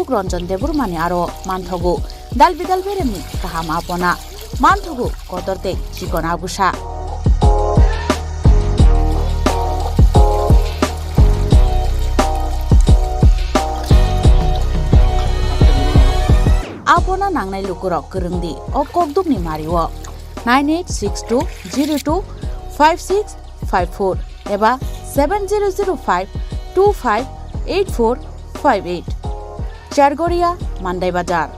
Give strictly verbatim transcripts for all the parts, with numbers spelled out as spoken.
Ranjan Debbarmani aro manthogo. Dalbidal beremni kaham apona manthogo kotor tei chikon agusa. Apona nangnai lukurok kwrwngdi o kokdukni mario. Nine eight six two zero two five six five four eba seven zero zero five two five eight four five eight. Chargoria, Mandai Bazar.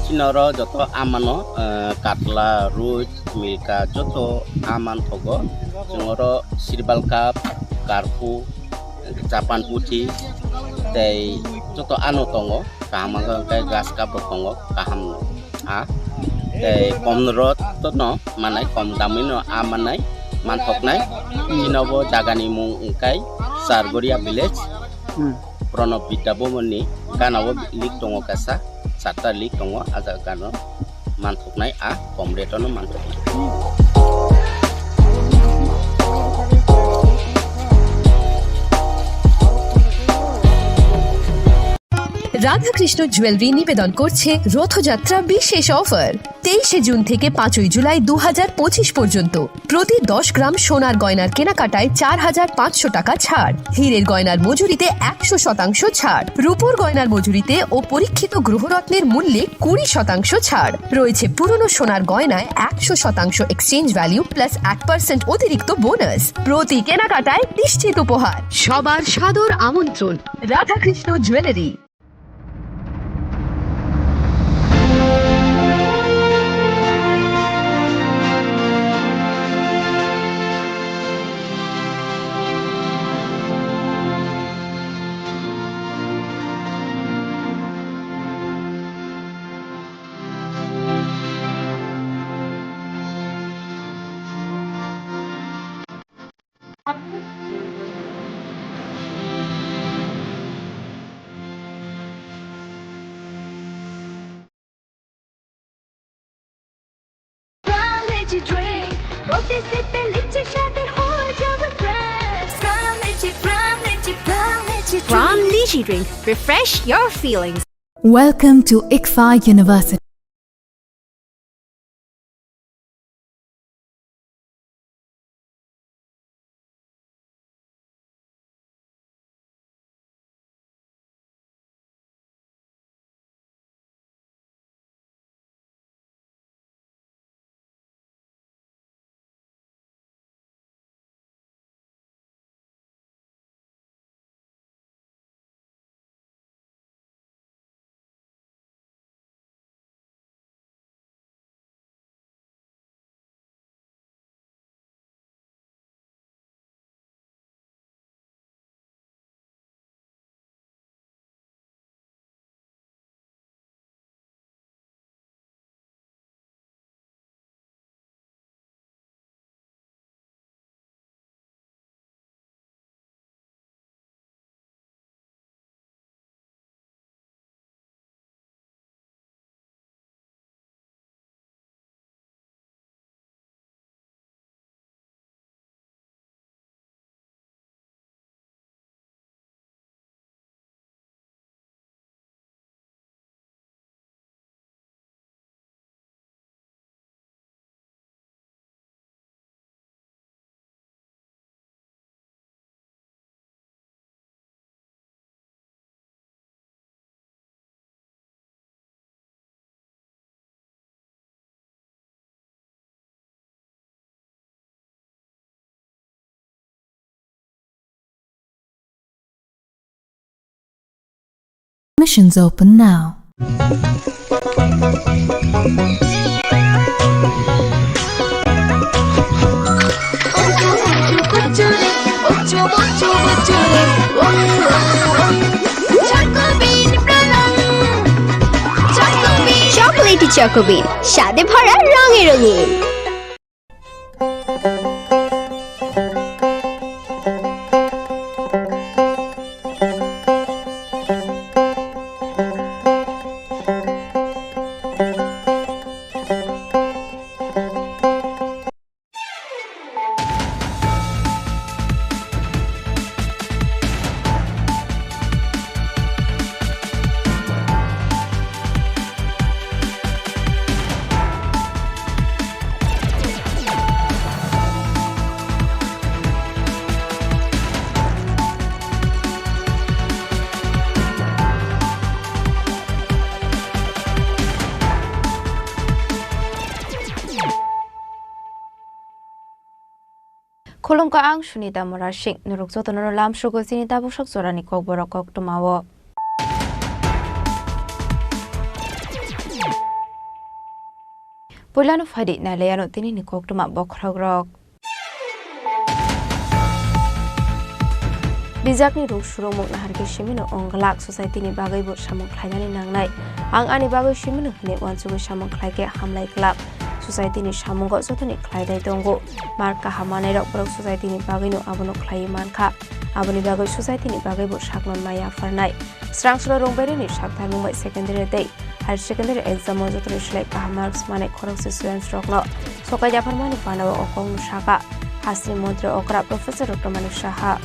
Chini oro joto amano, eh, katla, ruit, milka joto aman thogo. Chwng oro sirbal cup, karpu, Japan puthi tei joto ano tongo, kaham wngkha hwnkhe grass cup bo tongo, kaham no a tei kom rot no manai, kom damwi no a manai, manthoknai. Chini bo jaga ni mung wngkha Chargoria village, Hmm. Pranab Vidya Bhavan ni gana o lake tongo kaisa. Charta lake tongo, ah jaga gano manthoknai, ah kom rate-o no manthoknai. Radhakrishna jewellery নিবেদন করছে রথযাত্রা বিশেষ অফার। তেইশে জুন থেকে পাঁচই জুলাই দু হাজার পঁচিশ পর্যন্ত। প্রতি দশ গ্রাম সোনার গয়নার কেনাকাটায় চার হাজার পাঁচশো টাকা ছাড়, হীরের গয়নার মজুরিতে একশো শতাংশ ছাড়, রূপোর গয়নার মজুরিতে ও পরীক্ষিত গ্রহরত্নের মূল্যে কুড়ি শতাংশ ছাড়। রয়েছে পুরনো সোনার গয়নায় একশো শতাংশ এক্সচেঞ্জ ভ্যালু প্লাস এক পার্সেন্ট অতিরিক্ত বোনাস। প্রতি কেনাকাটায় নিশ্চিত উপহার। সবার সাদর আমন্ত্রণ Radhakrishna jewellery. Prime Energy Drink, প্রতি সিপে লিচ্ছে স্বাদে হয়ে যাবে fresh। Prime Energy, Prime Energy, Prime Energy Drink। Prime Energy Drink, refresh your feelings। Welcome to ICFAI University. Admissions open now. Chocobean Pralon. Chocolatey Chocobean, স্বাদে ভরা, রঙে রঙিন। Khulumkha, ang Sunita Murasing. Norok jotono lamsogo chini tabuksak jorani kokborok koktwmao. Puilano phaidi nailaiano tinini koktwma bokhorokrok. Bijakni rung surungmung naharkhe simino wng glak, society ni bagwi bo samung khlainani nangnai. Ang ani bagwi simino hwnwi uansugwi samung khlaikhe hamlai glak. Society ni samungo jotoni khlainai tongo. Mark kaham manai rok borok society ni bagwi no abono khlaiwi mankha. Aboni bagwi society ni bagwi bo sakno maya pharnai. Srangsulo rung bereni sak tharmung bai secondary tei higher secondary exam o jotoni slai kaham marks manai khoroksa students rokno sokai yapharmani panao o kokno saka. Hasteni montri okra Professor Doctor Manik Saha.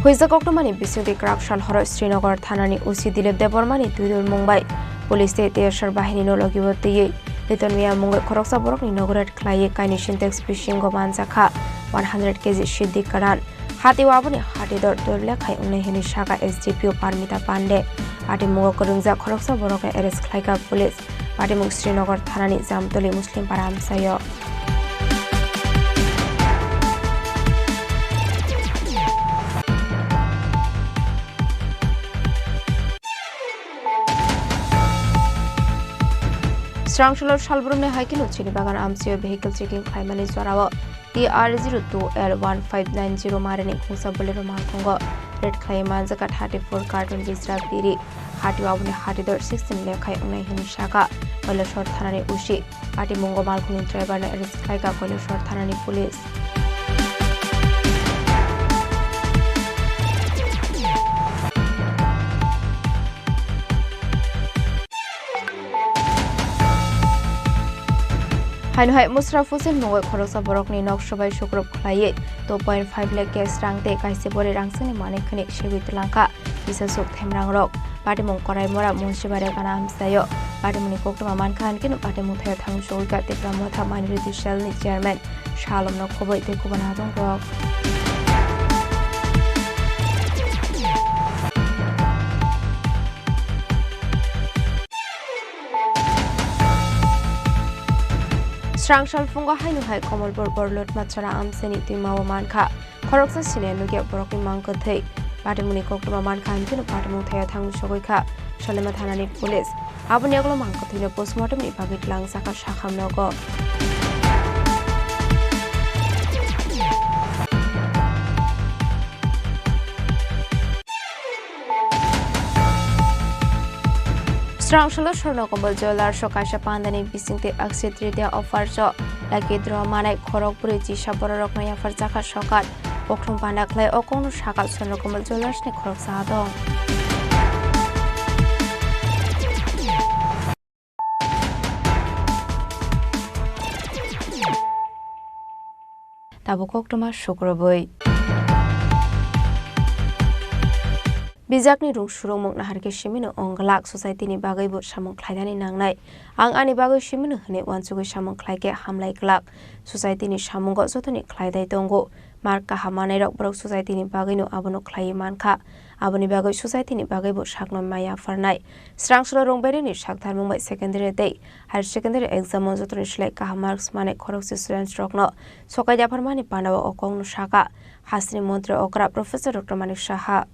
Huijak koktwmani bisingtwi kwrak sal horo Srinagar thanani O C Dilip Debbarmani twidulmung bai police tei T S R bahinino logibo twiwi Lithuania mungwi khoroksa borokni nogo raid khlaiwi kainwi Sintex bisingo manjakha one hundred K G siddi kwran. Hatio aboni hatidor tor lekhai wngnai hwnwi saka S D P O Parmita Pande. Patimungo kwrwngjak khoroksa borokno arrest khlaikha police. Patimung Srinagar thanani Jamtoli Muslim para amchaio. Srangsulo salbrumni hai kheno chini bagan amchaio vehicle checking khlaimani jorao T R zero two L one five nine zero marini khungsa Bolero malkhungo raid khlai manjak thirty four carton bijra biri. Hatio aboni hatidor sixteen lekhai wngnai hwnwi saka Koilashahar thanani O C. Patimungo malkhungni driver no arrest khlaikha Koilashahar thanani police. Haino hai Musra Fusen mungwi khoroksa borokni nok sobai sukrup khlaiwi two point five lakh cash rang tei kaisa bwrwi rangchakni manwi khwnwi segwi twlangkha. Bisasuk themrangrok. Patimung Koraimora Munsibari gana amchaio. Patimungni koktwma mankha hinkhe no patimung thaio thangwi sogwikha Tipra Motha Minority Cell ni chairman Salomno khoboi tei kubun adongrok. Srang salphungo haino hai Komolpur Borlutma chwra amchaini twimao mankha. Khoroksa siniya nukya borokni mang kwthwi. Patimungni koktwma mankha hinkhe no patimung thaio thangwi sogwikha Salima thanani police. Aboni yagulo mang kwthwino postmortemni bagwi twlangjakha sakham nogo. Srang salo Swarnakomal Jewellers o kaisa pandani bisingtwi Akshaya Tritiya offer o lucky draw manai khorok bwrwi chisa bororokno yapharjakha sokat. Koktwma panda khlai o kokno saka Swarnakomal Jewellers ni khoroksa adong. Tabuk koktwma sukrubwi. Bijakni rung surungmung naharkhe simino wng glak, society ni bagwi bo samung khlainani nangnai. Ang ani bagwi simino hwnwi uansugwi samung khlaikhe hamlai glak. Society ni samungo jotoni khlainai tongo. Mark kaham manai rok borok society ni bagwi no abono khlaiwi mankha. Aboni bagwi society ni bagwi bo sakno maya pharnai. Srang salo rung bereni sak tharmung bai secondary tei higher secondary exam o jotoni slai kaham marks manai khoroksa students rokno sokai yapharmani panao o kokno saka hasteni montri okra Professor Doctor Manik Saha.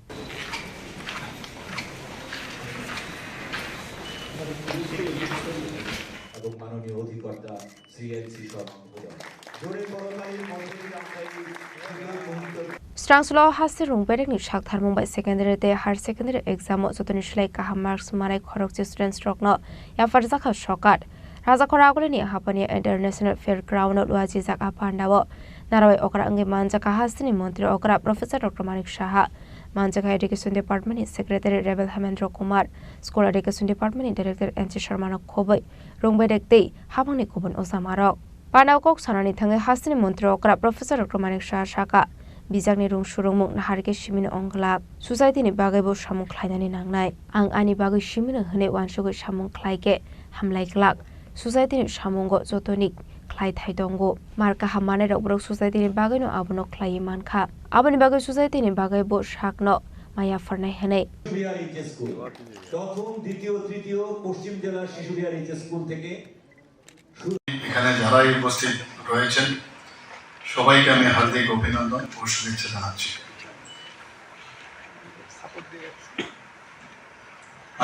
এবং মাননীয় অধিকর্তা Shri N C Sharma মহোদয়। জোরে করতালি মঞ্চে জানতাই মুহূর্ত। Srang salo haste rung berekni sak tharmung bai secondary tei higher secondary exam o jotoni slai kaham marks manai khoroksa students rokno yapharjakha sokat. Rajakhor agulini Hapania International Fair Ground o luajijak a pandao narwai okra wngwi manjakha hasteni montri okra Professor Doctor Manik Saha. Manjakha Education Department ni Secretary Rebel Hemendra Kumar, School Education Department ni Director N C Sharma no khoboi rung bedek tei habangni kubun ojamarok. Panao kok sanani thangwi hasteni montri okra Professor Doctor Manik Saha saka, bijakni rung surungmung naharkhe simino wng glak. Society ni bagwi bo samung khlainani nangnai. Ang ani bagwi simino hwnwi uansugwi samung khlaikhe hamlai glak. Society ni samungo jotoni khlai thai tongo. Mar kaham manai rok borok society ni bagwi no abono khlaiwi mankha. Aboni bagwi society ni bagwi bo sakno maya phornai hwnwi. Shishubihar H S school, প্রথম, দ্বিতীয়, তৃতীয় পশ্চিম জেলার Shishubihar H S school থেকে শুরু। এখানে যারাই উপস্থিত রয়েছেন, সবাইকে আমি হার্দিক অভিনন্দন ও শুভেচ্ছা জানাচ্ছি।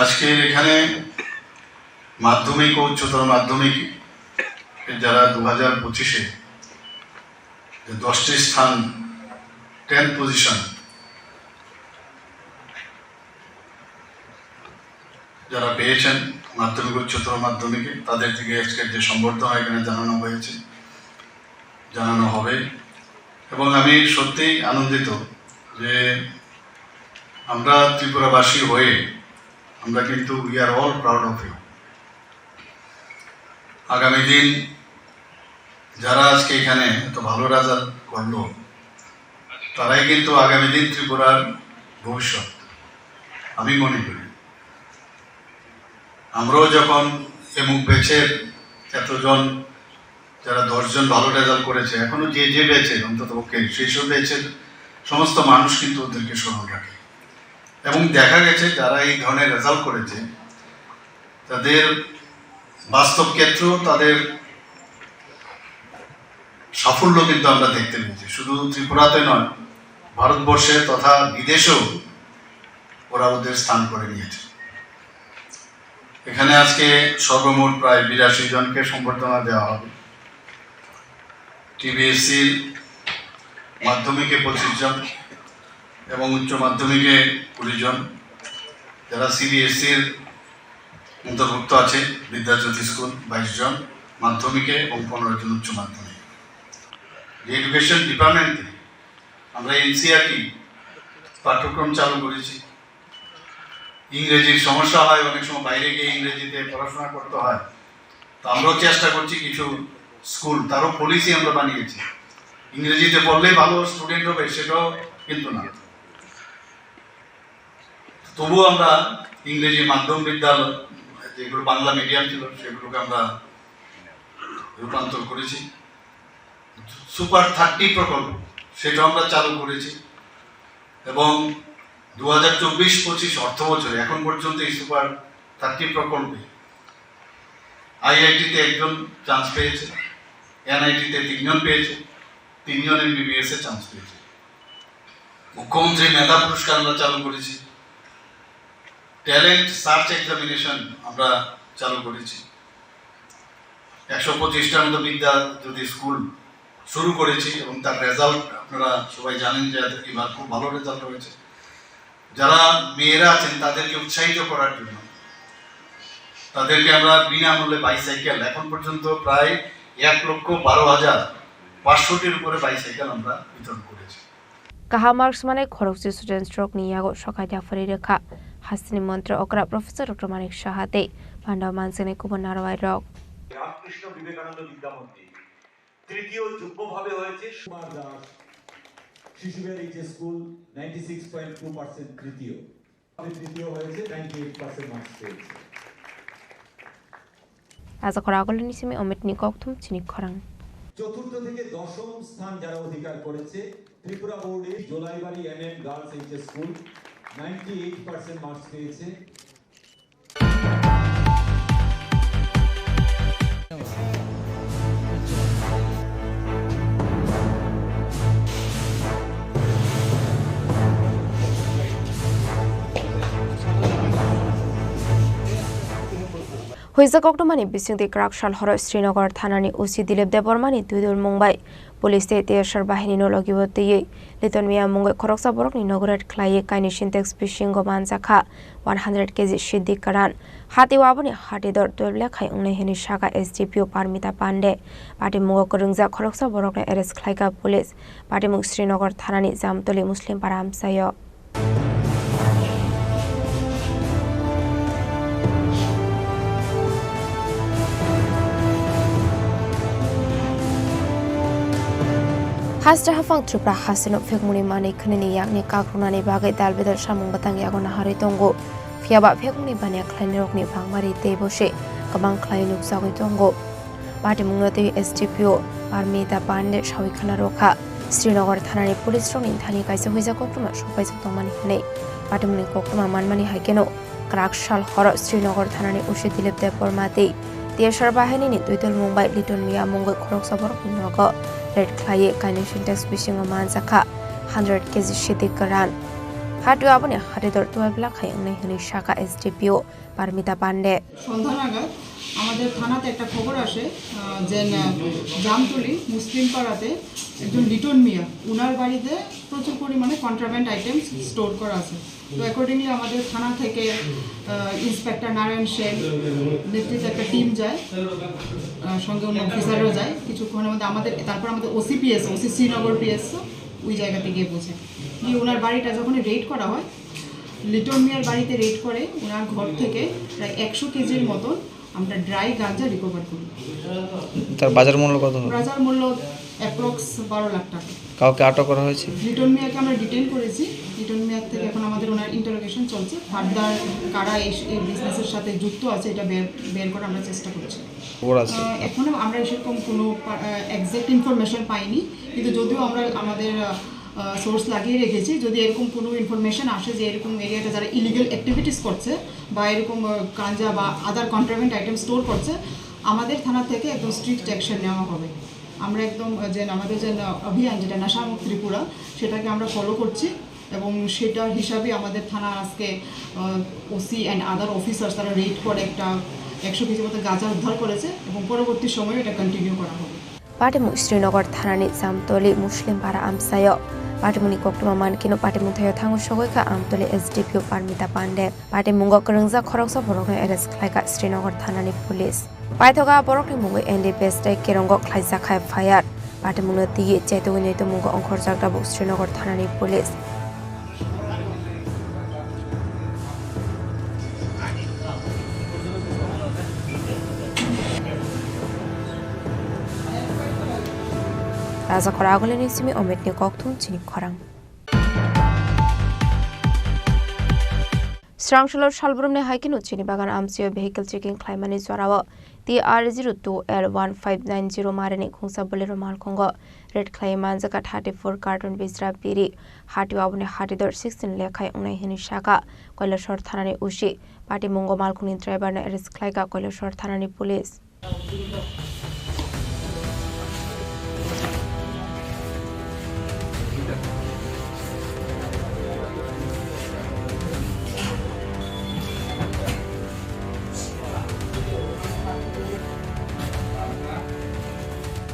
আজকের এখানে মাধ্যমিক ও উচ্চতর মাধ্যমিক যারা দু হাজার পঁচিশে যে দশটি স্থান, টেন্থ পজিশন যারা পেয়েছেন মাধ্যমিক, উচ্চতর মাধ্যমিকে, তাদের দিকে আজকের যে সম্বর্ধনা এখানে জানানো হয়েছে, জানানো হবে। এবং আমি সত্যিই আনন্দিত যে আমরা ত্রিপুরাবাসী হয়ে আমরা কিন্তু we are all proud of you। আগামী দিন যারা আজকে এখানে এত ভালো রেজাল্ট করলো, তারাই কিন্তু আগামী দিন ত্রিপুরার ভবিষ্যৎ, আমি মনে করি। আমরাও যখন এমুক ব্যাচের এতজন, যারা দশজন ভালো রেজাল্ট করেছে, এখনো যে যে ব্যাচের, অন্তত পক্ষে সেই সব ব্যাচের সমস্ত মানুষ কিন্তু ওদেরকে স্মরণ রাখে। এবং দেখা গেছে যারা এই ধরনের রেজাল্ট করেছে, তাদের বাস্তব ক্ষেত্রেও তাদের সাফল্য কিন্তু আমরা দেখতে পেয়েছি। শুধু ত্রিপুরাতে নয়, ভারতবর্ষে তথা বিদেশেও ওরা ওদের স্থান করে নিয়েছে। এখানে আজকে সর্বমোট প্রায় বিরাশি জনকে সম্বর্ধনা দেওয়া হবে। টিবিএসসির মাধ্যমিকে পঁচিশ জন এবং উচ্চ মাধ্যমিকে কুড়ি জন, যারা সিবিএসসির অন্তর্ভুক্ত আছে, বিদ্যাজ্যোতি স্কুল বাইশ জন মাধ্যমিকে এবং পনেরো জন উচ্চ মাধ্যমিক। এডুকেশন ডিপার্টমেন্টে আমরা এনসিইআরটি পাঠ্যক্রম চালু করেছি। ইংরেজির সমস্যা হয়, অনেক সময় বাইরে গিয়ে ইংরেজিতে পড়াশোনা করতে হয়। তো আমরাও চেষ্টা করছি কিছু স্কুল, তারও পলিসি আমরা বানিয়েছি, ইংরেজিতে পড়লেই ভালো স্টুডেন্ট হবে, সেটাও কিন্তু না। তবুও আমরা ইংরেজি মাধ্যম বিদ্যালয়, যেগুলো বাংলা মিডিয়াম ছিল, সেগুলোকে আমরা রূপান্তর করেছি। সুপার থার্টি প্রকল্প, সেটা আমরা চালু করেছি এবং দু হাজার চব্বিশ পঁচিশ অর্থ বছরে এখন পর্যন্ত এই সুপার থার্টি প্রকল্পে আইআইটিতে একজন চান্স পেয়েছে, এনআইটিতে তিনজন পেয়েছে, তিনজন এমবিবিএস এ চান্স পেয়েছে। মুখ্যমন্ত্রী মেধা পুরস্কার আমরা চালু করেছি, ট্যালেন্ট সার্চ এক্সামিনেশন আমরা চালু করেছি। একশো পঁচিশটার মতো বিদ্যাজ্যোতি স্কুল শুরু করেছি এবং তার রেজাল্ট আপনারা সবাই জানেন যে এবার খুব ভালো রেজাল্ট হয়েছে। যারা মেয়েরা আছেন তাদেরকে উৎসাহিত করার জন্য তাদেরকে আমরা বিনামূল্যে বাইসাইকেল, এখন পর্যন্ত প্রায় এক লক্ষ বারো হাজার পাঁচশোটির উপরে বাইসাইকেল আমরা বিতরণ করেছি। Kaham marks manai khoroksa students rokni yago sokaidi aphari rwkha hasteni montri okra Professor Doctor Manik Saha tei panda manjaknai kubun narwai rok. Ramakrishna বিবেকানন্দ বিদ্যা মন্দির। তৃতীয় যুগ্মভাবে হয়েছে Sukumar Das, Shishubihar H S school, ninety six point two percent তৃতীয়। তৃতীয় হয়েছে, ninety eight percent marks পেয়েছে। Aja khorang agulini simi Omitni kokthum chini khorang. চতুর্থ থেকে দশম স্থান যারা অধিকার করেছে, ত্রিপুরা বোর্ডে Jolaibari M M girls H S school, ninety eight percent marks পেয়েছে। Huijak koktwmani bisingtwi kwrak sal horo Srinagar thanani O C Dilip Debbarmani twidulmung bai police tei T S R bahinino logi o twiwi Liton Mia mungwi khoroksa borokni inaugurate khlaiwi kainwi Sintex bisingo manjakha one hundred K G siddi karan. Hati o aboni hati dor twelve lekhai wngnai hwnwi sakha S D P O Parmita Pande. Patimungo kwrwngjak khoroksa borokno arrest khlaikha police. Patimung Srinagar thanani Jamtoli Muslim para amchaio. Haste haphang Tripura hasteno phekmungni manwi khwnini yakni kakrwnani bagwi dal bedal samung bwtang yago naharwi tongo. Phiyaba phekmungni baniya khlainirokni bangmari teibo se kwbang khlaiwi nukjagwi tongo. Patimungno tei S D P O Parmita Pande sawi khna rwkha. Srinagar thanani police rokni thani kaisa huijak koktwma sopaijak tongmani hwnwi patimungni koktwma manmani hai kheno kwrak sal horo Srinagar thanani O C Dilip Debbarma tei T S R bahinini twi tolmung bai Liton Miya mungwi khoroksa borokni nogo raid khlaiwi kainwi sintex bisingo manjakha hundred K G sidi kwran. Hatwi aboni hatidor tuaibla khai wngnai hwnwi sakha S D P O Parmita Pande. সন্ধ্যা নাগাদ আমাদের থানাতে একটা খবর আসে, আহ, যে, আহ, জামতলি মুসলিম পাড়াতে একজন লিটন মিয়া, উনার বাড়িতে প্রচুর পরিমাণে কন্ট্রাব্যান্ড আইটেমস স্টোর করা আছে। তো অ্যাকর্ডিংলি আমাদের থানা থেকে, আহ, ইন্সপেক্টর নারায়ণ সেন নেতৃত্বে একটা টিম যায়, আহ, সঙ্গে অন্য অফিসাররা যায়। কিছুক্ষণের মধ্যে আমাদের, তারপর আমাদের ওসি পিএস, ওসি শ্রীনগর পিএস ওই জায়গাতে গিয়ে পৌঁছে। গিয়ে ওনার বাড়িটা যখনই রেড করা হয়, লিটন মিয়ার বাড়িতে রেড করে ওনার ঘর থেকে প্রায় একশো কেজির মতন আমরা ড্রাই গাঞ্জা রিকভার করি। তার বাজার মূল্য কত হবে? বাজার মূল্য অ্যাপ্রক্স বারো লাখ টাকা। কাউকে আটক করা হয়েছে? লিটন মিয়াকে আমরা ডিটেইন করেছি। লিটন মিয়ার থেকে এখন আমাদের ওনার ইন্টারোগেশন চলছে। ফার্দার কারা এই, এই বিজনেসের সাথে যুক্ত আছে, এটা বের, বের করার আমরা চেষ্টা করছি। খবর আছে? আহ, এখনো আমরা সেরকম কোনো পা-, আহ, এক্স্যাক্ট ইনফরমেশন পাইনি, কিন্তু যদিও আমরা আমাদের, আহ, আহ, সোর্স লাগিয়ে রেখেছি, যদি এরকম কোনো ইনফরমেশন আসে যে এরকম এরিয়াতে যারা ইলিগাল অ্যাক্টিভিটিস করছে বা এরকম, আহ, গাঞ্জা বা আদার কন্ট্রাব্যান্ড আইটেম স্টোর করছে, আমাদের থানা থেকে একদম স্ট্রিক্ট অ্যাকশন নেওয়া হবে। আমরা একদম, আহ, যে আমাদের যে, আহ, অভিযান, যেটা নেশামুক্ত ত্রিপুরা, সেটাকে আমরা ফলো করছি এবং সেটার হিসাবে আমাদের থানা আজকে, আহ, ওসি অ্যান্ড আদার অফিসার্স তারা রেড করে একটা একশো কেজি মতো গাঁজা উদ্ধার করেছে এবং পরবর্তী সময়ে এটা কন্টিনিউ করা হবে। Patimung Srinagar thanani Jamtoli Muslim para amchaio. Patimungni koktwma mankhe no patimung thaio thango sogwi kha Amtoli S D P O Parmita Pande. Patimungo kwrwngjak khoroksa borokno arrest khlaikha Srinagar thanani police. Paithogo a borokni mungwi N D P S tei Kerongo khlaijak kha F I R. Patimungno twiwi chaitugwi naitu mungo ongkhorjak tabuk Srinagar thanani police. Raja Khora agulini simi Ometni kokthum chini khorang. Srangsulo salbrumni hai kheno chini bagan amchaio vehicle checking khlaimani jorao T R zero two L one five nine zero marini khungsa Bolero malkhungo raid khlai manjakha thirty four carton bijra biri. Hatio aboni hatidor sixteen lekhai wngnai hwnwi sakha Koilashahar thanani O C. Patimungo malkhungni driver no arrest khlaikha Koilashahar thanani police.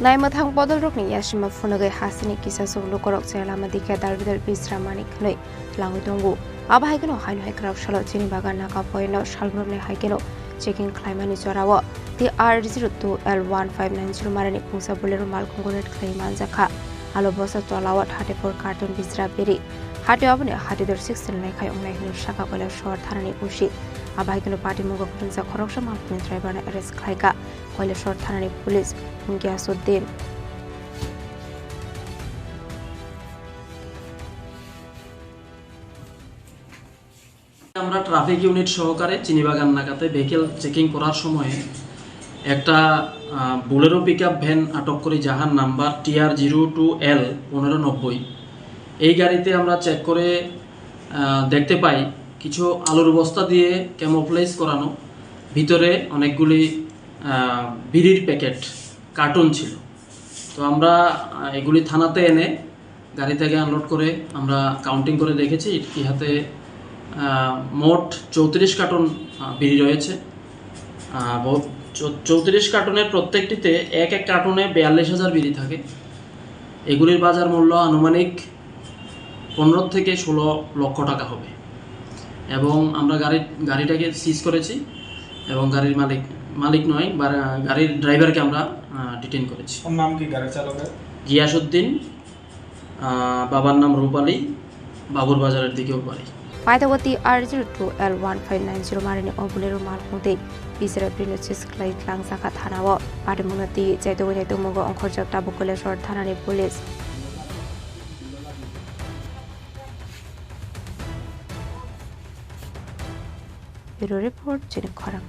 Naimwthang bodolrokni yasima phunugwi hasini kisasuk lukurok chaya lama dikhe darbidal bisramani khwnwi twlangwi tongo. Abo hai kheno haino hai kwrak salo chini bagan naga poino salbrumni hai kheno checking khlaimani jorao T R zero two L one five nine zero marini khungsa Bolero malkhungo raid khlai manjakha. Alo bosa tolao thirty four carton bijra biri. Hatio aboni hatidor sixteen lekhai wngnai hwnwi sakha Koilashahar thanani O C. Abo hai kheno patimungo kwrwngjak khoroksa malkhungni driver no arrest khlaikha Koilashahar thanani police Giyasuddin. আমরা traffic unit সহকারে চিনিবাগান নাকাতে vehicle checking করার সময় একটা, আহ, Bolero pickup van আটক করি, যাহার নাম্বার টি আর জিরো টু এল পনেরো নব্বই। এই গাড়িতে আমরা চেক করে, আহ, দেখতে পাই কিছু আলুর বস্তা দিয়ে ক্যামোফ্লেজ করানো, ভিতরে অনেকগুলি, আহ, বিড়ির প্যাকেট, কার্টন ছিল। তো আমরা, আহ, এগুলি থানাতে এনে গাড়ি থেকে আনলোড করে আমরা কাউন্টিং করে দেখেছি, একটি হাতে, আহ, মোট চৌত্রিশ কার্টন, আহ, বিড়ি রয়েছে। আহ, বহু-, চৌ-, চৌত্রিশ কার্টনের প্রত্যেকটিতে এক এক কার্টনে বিয়াল্লিশ হাজার বিড়ি থাকে। এগুলির বাজার মূল্য আনুমানিক পনেরো থেকে ষোলো লক্ষ টাকা হবে। এবং আমরা গাড়ি, গাড়িটাকে সিজ করেছি এবং গাড়ির মালিক, মালিক নয়, বা-, গাড়ির ড্রাইভারকে আমরা, আহ, ডিটেইন করেছি। ওর নাম কি গাড়ি চালকের? গিয়াসুদ্দিন, আহ, বাবার নাম রূপ আলী, বাবুর বাজারের দিকে ওর বাড়ি। Paithago T R zero two L one five nine zero marini o Bolero malkhung tei bisra brino sis khlai tlangjak kha thanao. Patimungno twi chaitugwi naitukmungo ongkhorjak tabuk Koilashahar thanani police. Bureau report, chini khorang.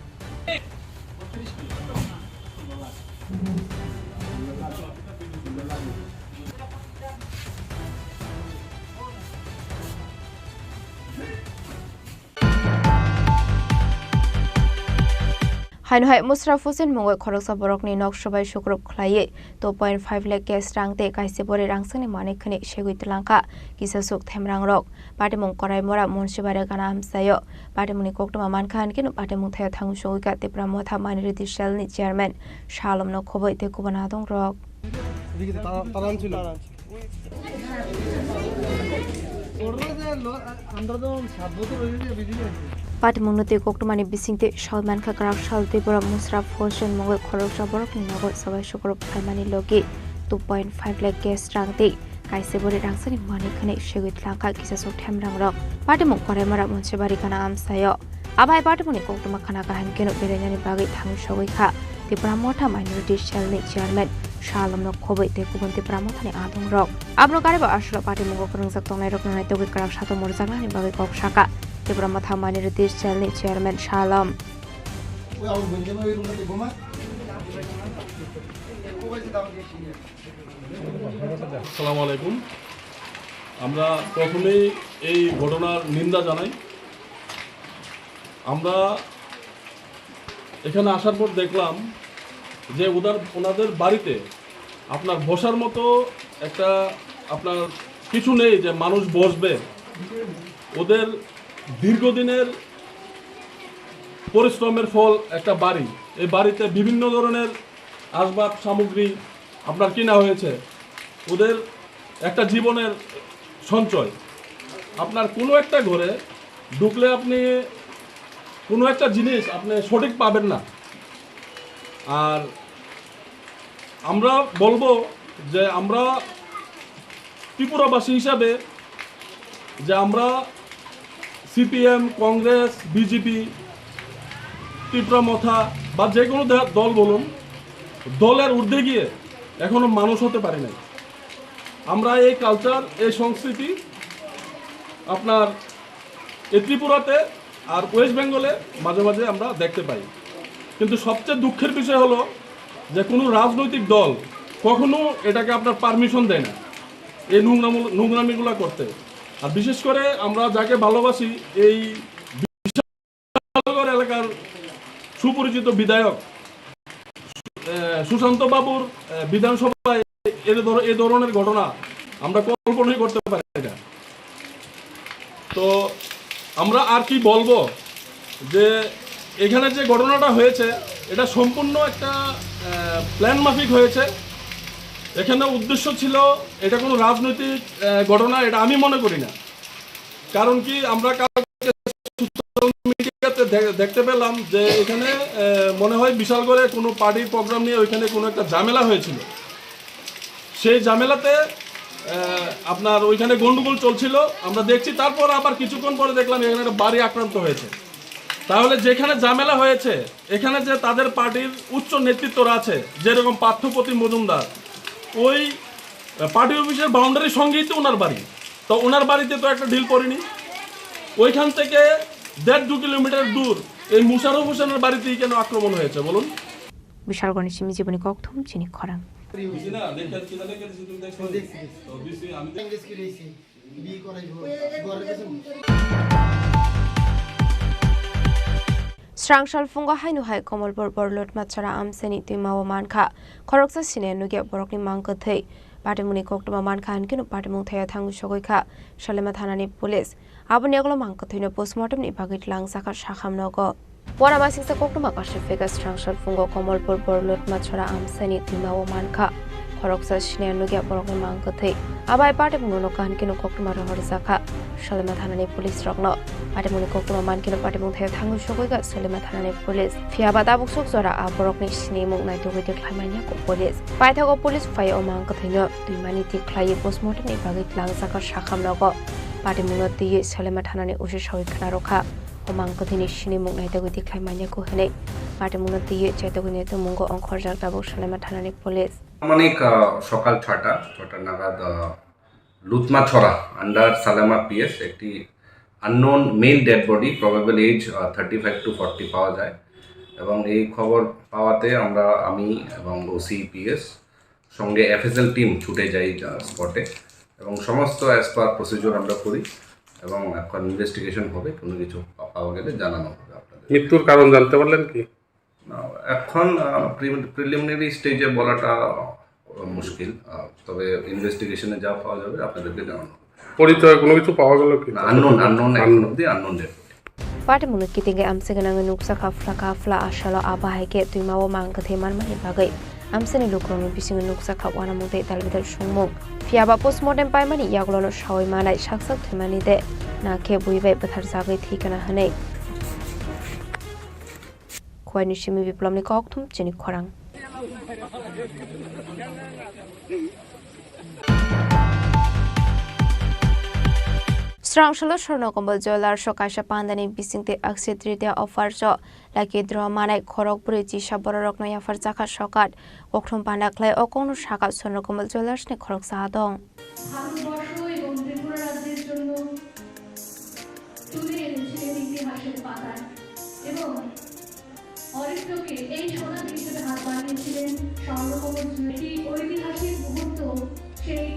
Haino hai Musharraf Hossain mungwi khoroksa borokni nok swbai sukrub khlaiwi two point five lakh cash rang tei kaisa bwrwi rangchakni manwi khwnwi segwi twlangkha kisasuk themrangrok. Patimung Koraimora Munsibari gana amchaio. Patimungni koktwma mankha hinkhe patimung thaio thangwi sogwikha Tipra Motha Minority Cell ni chairman Sha Alomno khobwi tei kubun adongrok. এদিকে তা-, তালা আনছিল। তালা আনছিল। ওরা যে লো-, আ-, আমরা তো সাত বছর হয়ে গেছে বিজেপি আছে। Patimungno tei koktwmani bisingtwi sawi mankha kwrak sal tei borok Musharraf Hossain mungwi khoroksa borokni nogo swbai sukrub khlaimani logi two point five lakh cash rang tei kaisa bwrwi rangchakni manwi khwnwi segwi twlangkha kisasuk themrangrok. Patimung Koraimora Munsibari gana amchaio. Abo hai patimungni koktwma khna kaham kheno berainani bagwi thangwi sogwi kha Tipra Motha Minority Cell ni chairman Sha Alomno khobwi tei kubun Tipra Mothani adongrok. Abono garibo aswkno patimungo kwrwngjak tongnairokno naitugwi kwrak satung morjaknani bagwi kok sakha Tipra Motha Minority Cell ni chairman Sha Alom. আসসালামু আলাইকুম। আমরা প্রথমেই এই ঘটনার নিন্দা জানাই। আমরা এখানে আসার পর দেখলাম যে ওদের, ওনাদের বাড়িতে আপনার বসার মতো একটা, আপনার কিছু নেই যে মানুষ বসবে। ওদের দীর্ঘদিনের পরিশ্রমের ফল একটা বাড়ি। এই বাড়িতে বিভিন্ন ধরনের আসবাব সামগ্রী আপনার কিনা হয়েছে। ওদের একটা জীবনের সঞ্চয়। আপনার কোনো একটা ঘরে ঢুকলে আপনি কোনো একটা জিনিস আপনি সঠিক পাবেন না। আর আমরা বলবো যে আমরা ত্রিপুরাবাসী হিসাবে যে আমরা সিপিএম, কংগ্রেস, বিজেপি, ত্রিপুরা মথা বা যে কোনো দে-, দল বলুন, দলের ঊর্ধ্বে গিয়ে এখনো মানুষ হতে পারি নাই। আমরা এই কালচার, এই সংস্কৃতি আপনার এই ত্রিপুরাতে আর ওয়েস্ট বেঙ্গলে মাঝে মাঝে আমরা দেখতে পাই। কিন্তু সবচেয়ে দুঃখের বিষয় হলো যে কোনো রাজনৈতিক দল কখনো এটাকে আপনার পারমিশন দেয় না এই নোংরামূল-, নোংরামিগুলা করতে। আর বিশেষ করে আমরা যাকে ভালোবাসি, এই বিশালগড় এলাকার সুপরিচিত বিধায়ক, আহ, সুশান্ত বাবুর, আহ, বিধানসভায় এর ধর-, এ ধরনের ঘটনা আমরা কল্পনাই করতে পারি না। তো আমরা আর কি বলবো যে এখানে যে ঘটনাটা হয়েছে, এটা সম্পূর্ণ একটা, আহ, প্ল্যান মাফিক হয়েছে। এখানে উদ্দেশ্য ছিল, এটা কোনো রাজনৈতিক, আহ, ঘটনা, এটা আমি মনে করি না। কারণ কি, আমরা কালকে সোশ্যাল মিডিয়াতে দে-, দেখতে পেলাম যে এখানে, আহ, মনে হয় বিশালগড়ে কোনো পার্টির প্রোগ্রাম নিয়ে ওইখানে কোনো একটা ঝামেলা হয়েছিল। সেই ঝামেলাতে, আহ, আপনার ওইখানে গন্ডগোল চলছিল, আমরা দেখছি। তারপর আবার কিছুক্ষণ পরে দেখলাম এখানে একটা বাড়ি আক্রান্ত হয়েছে। তাহলে যেখানে ঝামেলা হয়েছে, এখানে যে তাদের পার্টির উচ্চ নেতৃত্বরা আছে, যেরকম পার্থপ্রতিম মজুমদার, ওই, আহ, পার্টি অফিসের বাউন্ডারির সঙ্গেই তো ওনার বাড়ি। তো ওনার বাড়িতে তো একটা ঢিল পড়েনি। ওইখান থেকে দেড় দু কিলোমিটার দূর এই মুশাররফ হোসেনের বাড়িতেই কেন আক্রমণ হয়েছে বলুন? Bishalgorni simi jiboni kokthum chini khorang. বুঝি না, লেখা, কিনা লেখা দিছি তুমি দেখছো? দেখছি, দেখছি। তো দিছি, আমি দেখ- ইংলিশ কি রয়েছে? বিয়ে করাইবো। ঘরের কাছে Srang salphungo haino hai Komolpur Borlutma Chora amchaini twimao mankha khoroksa sine nukya borokni mang kwthwi. Patimungni koktwma mankha hinkhe no patimung thaio thangwi sogwi kha Salema thanani police. Aboni yagulo mang kwthwino postmortemni bagwi twlangjakha sakham nogo. Uanamasingcha koktwma kasui phekha Srang salphungo Komolpur Borlutma Chora amchaini twimao mankha khoroksa sine nukya borokni mang kwthwi. Abai patimungno nokha hinkhe no koktwma rohorjakha Salema thanani police rokno. Patimungni koktwma mankheno patimung thaio thangwi sogwi kha Salema thanani police. Phiya ba tabuk suk jora a borokni sinimung naitugwi twi khlai manya kho police. Paithago police phai o mang kwthwino twimani twi khlaiwi postmortemni bagwi twlangjakha sakham nogo. Patimungno twiwi Salema thanani O C sawi khna rwkha. O mang kwthwini sinimung naitugwi twi khlai manya kho hwnwi patimungno twiwi chaitugwi naitukmungo ongkhorjak tabuk Salema thanani police. আনুমানিক, আহ, সকাল ছটা, ছটা নাগাদ, আহ, Lutmachhara under Salema PS একটি unknown male dead body, probable age, আহ, thirty five to forty পাওয়া যায়। এবং এই খবর পাওয়াতে আমরা, আমি এবং ওসি পিএস সঙ্গে এফএসএল টিম ছুটে যাই, আহ, স্পটে এবং সমস্ত অ্যাজ পার প্রসিডিউর আমরা করি এবং এখন ইনভেস্টিগেশন হবে, কোনো কিছু পা-, পাওয়া গেলে জানানো হবে আপনাদের। মৃত্যুর কারণ জানতে পারলেন কি? এখন প্রিলিমিনারি স্টেজে বলাটা মুশকিল। তবে ইনভেস্টিগেশনে যা পাওয়া যাবে আপনাদেরকে জানানো। পরিচয় কোনো কিছু পাওয়া গেল কি? আননোন আননোন এখন অব্দি unknown dead body. Patimungni kiting khe amchai gwnangwi nukjakha phlakha phla asalo abo hai khe twimao mang kwthwi manmani bagwi amchaini lukurokni bisingo nukjakha uanamung tei dalbidal songmung. Phiyaba postmortem paimani yagulono sawi manai saksak thwimani de na khe bui bai bwtharjagwi thwi kana hwnwi. Khowai ni simi Biplobni kokthum chini khorang. Srangshalo Swarnakomal Jewellers o kaisa pandani bisingtwi Akshaya Tritiya offer o lucky draw manai khorok bwrwi chisa bororokno yapharjakha sokat. Kokthum panda khlai o kokno sakha Swarnakomal Jewellers ni khoroksa adong. Bharatvarsha এবং ত্রিপুরা রাজ্যের জন্য তুলে এনেছিলেন ইতিহাসের পাতায় এবং অরিত্রকে এই সোনার হিসেবে হাত বানিয়েছিলেন স্বর্ণকমল জুয়েল। একটি ঐতিহাসিক মুহূর্ত, সেই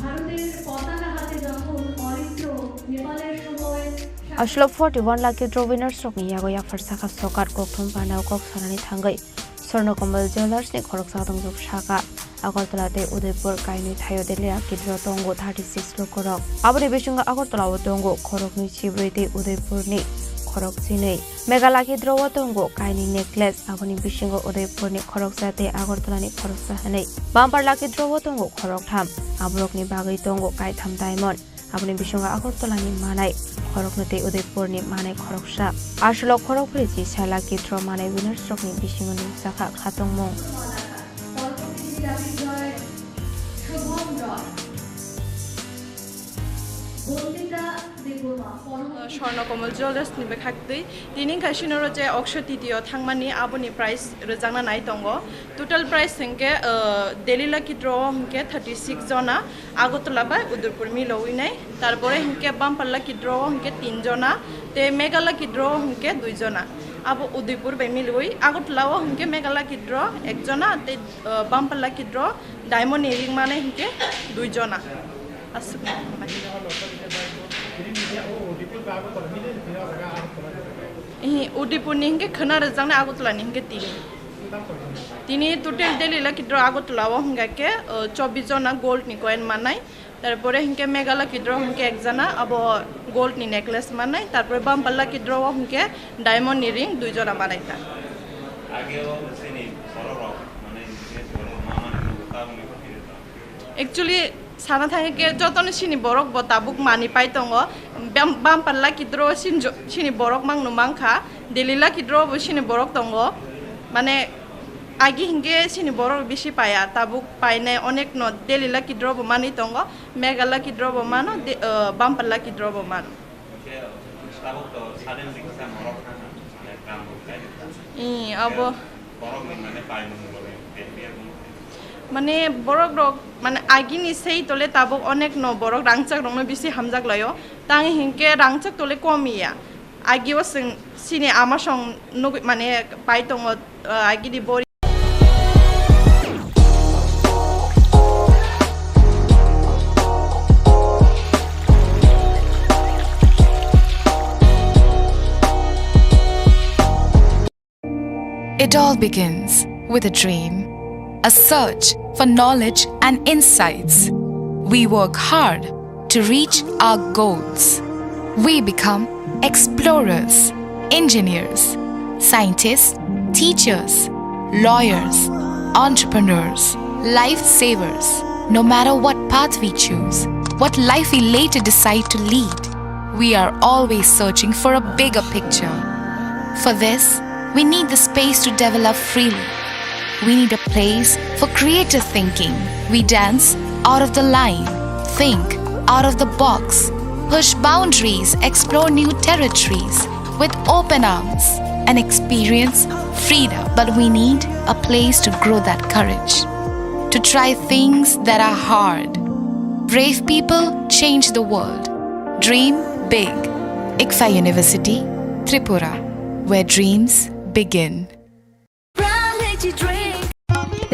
ভারতের পতাকা হাতে যখন অরিত্র নেপালের সময় Aswlok forty-one lucky draw winners rokni yago yapharsakha sokat kokthum panda o kok sanani thangwi Swarnakomal Jewellers ni khoroksa tongjak saka. Agartala tei Udaipur kainwi thaio Delhi lucky draw tongo thirty-six lukurok. Aboni bisingo Agartala o tongo khoroknwi chibrwi tei Udaipur ni khorok chinwi. Mega lucky draw o tongo kainwi necklace, aboni bisingo Udaipur ni khoroksa tei Agartala ni khoroksa hwnwi. Bumper lucky draw o tongo khoroktham, aborokni bagwi tongo kaitham diamond. Aboni bisingo Agartala ni manai khoroknwi tei Udaipur ni manai khoroksa. Aswlok khorok bwrwi chisa lucky draw manai winners rokni bisingo nukjakha khatungmung. Swarnakomal Jewellers ni bwkhaktwi tini kaisino je Akshaya Tritiya o thangmani aboni price rwjakna nai tongo. Total price hinkhe, uh, Delhi lucky draw o hinkhe thirty six jona, Agartala bai Udaipur milowi nai. Tarpore hinkhe bumper lucky draw o hinkhe tin jona, tei mega lucky draw o hinkhe dui jona. Abo Udaipur bai milowi, Agartala o hinkhe mega lucky draw ek jona, tei, uh, bumper lucky draw diamond ni ring manai hinkhe dui jona. Aswk. Ihi, Udaipur ni hinkhe khwna rwjaknai, Agartala ni hinkhe tini. Tini total Delhi lucky draw Agartala o hingkha khe, uh, chobbish jona gold ni coin manai. Tarpore hinkhe mega lucky draw hinkhe ek jona, abo gold ni necklace manai. Tarpore bumper lucky draw o hinkhe diamond ni ring dui jona manai ta. Age o chini borok rok, mane, hinkhe borok ma mani nugo, tabukni khe phirwi tong. Actually, sana thangkhe jotono chini borok bo tabuk mani pai tongo. Bam-, bumper lucky draw o chini jo-, chini borok mangno mankha. Delhi lucky draw bo chini borok tongo. Mane, agi hinkhe chini borok bisi paiya. Tabuk painai onekno Delhi lucky draw bo manwi tongo. Mega lucky draw bo mano, de-, uh, bumper lucky draw bo mano. Tabuk to suddenly kisa norok thang, mane, kam bo khai rikha. Ih, abo. Borok ni, mane, paimung bo, mane, borok rok, mane, agini sei tole tabuk onekno borok rangchak rokno bisi hamjak laio. Tang hinkhe rangchak tole kom ya. Agi o chwng chini ama song nugui, mane, pai tongo, uh, agini bori. It all begins with a dream, a search for knowledge and insights. We work hard to reach our goals. We become explorers, engineers, scientists, teachers, lawyers, entrepreneurs, lifesavers. No matter what path we choose, what life we later decide to lead, we are always searching for a bigger picture. For this, we need the space to develop freely. We need a place for creative thinking. We dance out of the line, think out of the box, push boundaries, explore new territories with open arms, and experience freedom. But we need a place to grow that courage, to try things that are hard. Brave people change the world. Dream big. ICFAI University, Tripura, where dreams begin.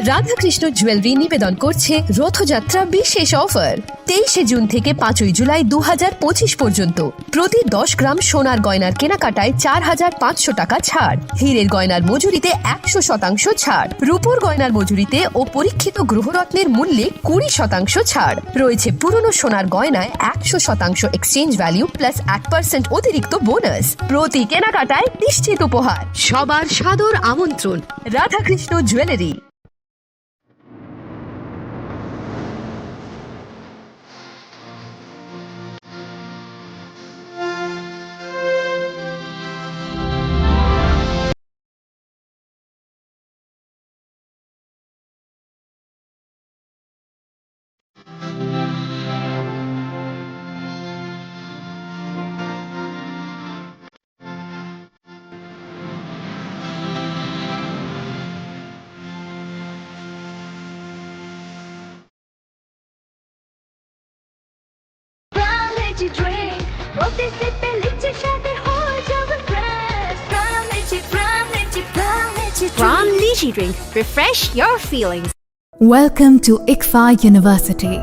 Radhakrishna jewellery নিবেদন করছে রথযাত্রা বিশেষ অফার। তেইশে জুন থেকে পাঁচই জুলাই দু হাজার পঁচিশ পর্যন্ত প্রতি দশ গ্রাম সোনার গয়নার কেনাকাটায় চার হাজার পাঁচশো টাকা ছাড়, হীরের গয়নার মজুরিতে একশো শতাংশ ছাড়, রূপোর গয়নার মজুরিতে ও পরীক্ষিত গ্রহরত্নের মূল্যে কুড়ি শতাংশ ছাড় রয়েছে। পুরনো সোনার গয়নায় একশো শতাংশ এক্সচেঞ্জ ভ্যালু প্লাস এক পার্সেন্ট অতিরিক্ত বোনাস। প্রতি কেনাকাটায় নিশ্চিত উপহার। সবার সাদর আমন্ত্রণ Radhakrishna jewellery. Pram Lychee Drink, बोलते से पहले चे शादी हो जावे fresh। Pram Lychee, Pram Lychee, Pram Lychee Drink। Pram Lychee Drink, refresh your feelings। Welcome to ICFAI University.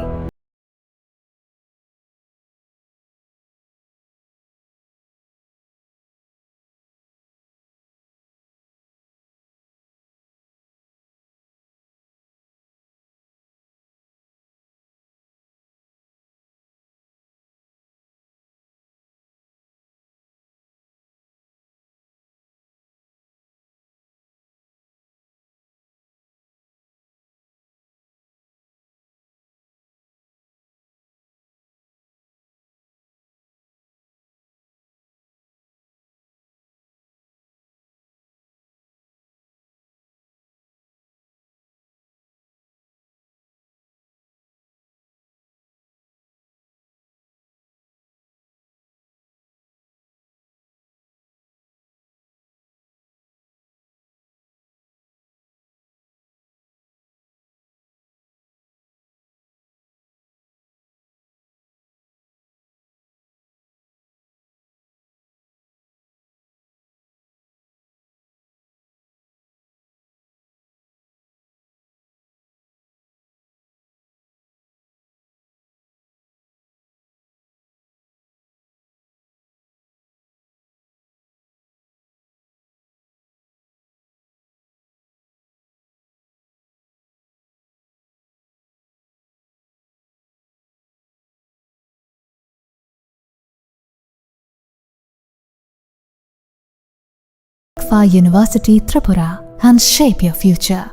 ICFAI University Tripura and shape your future.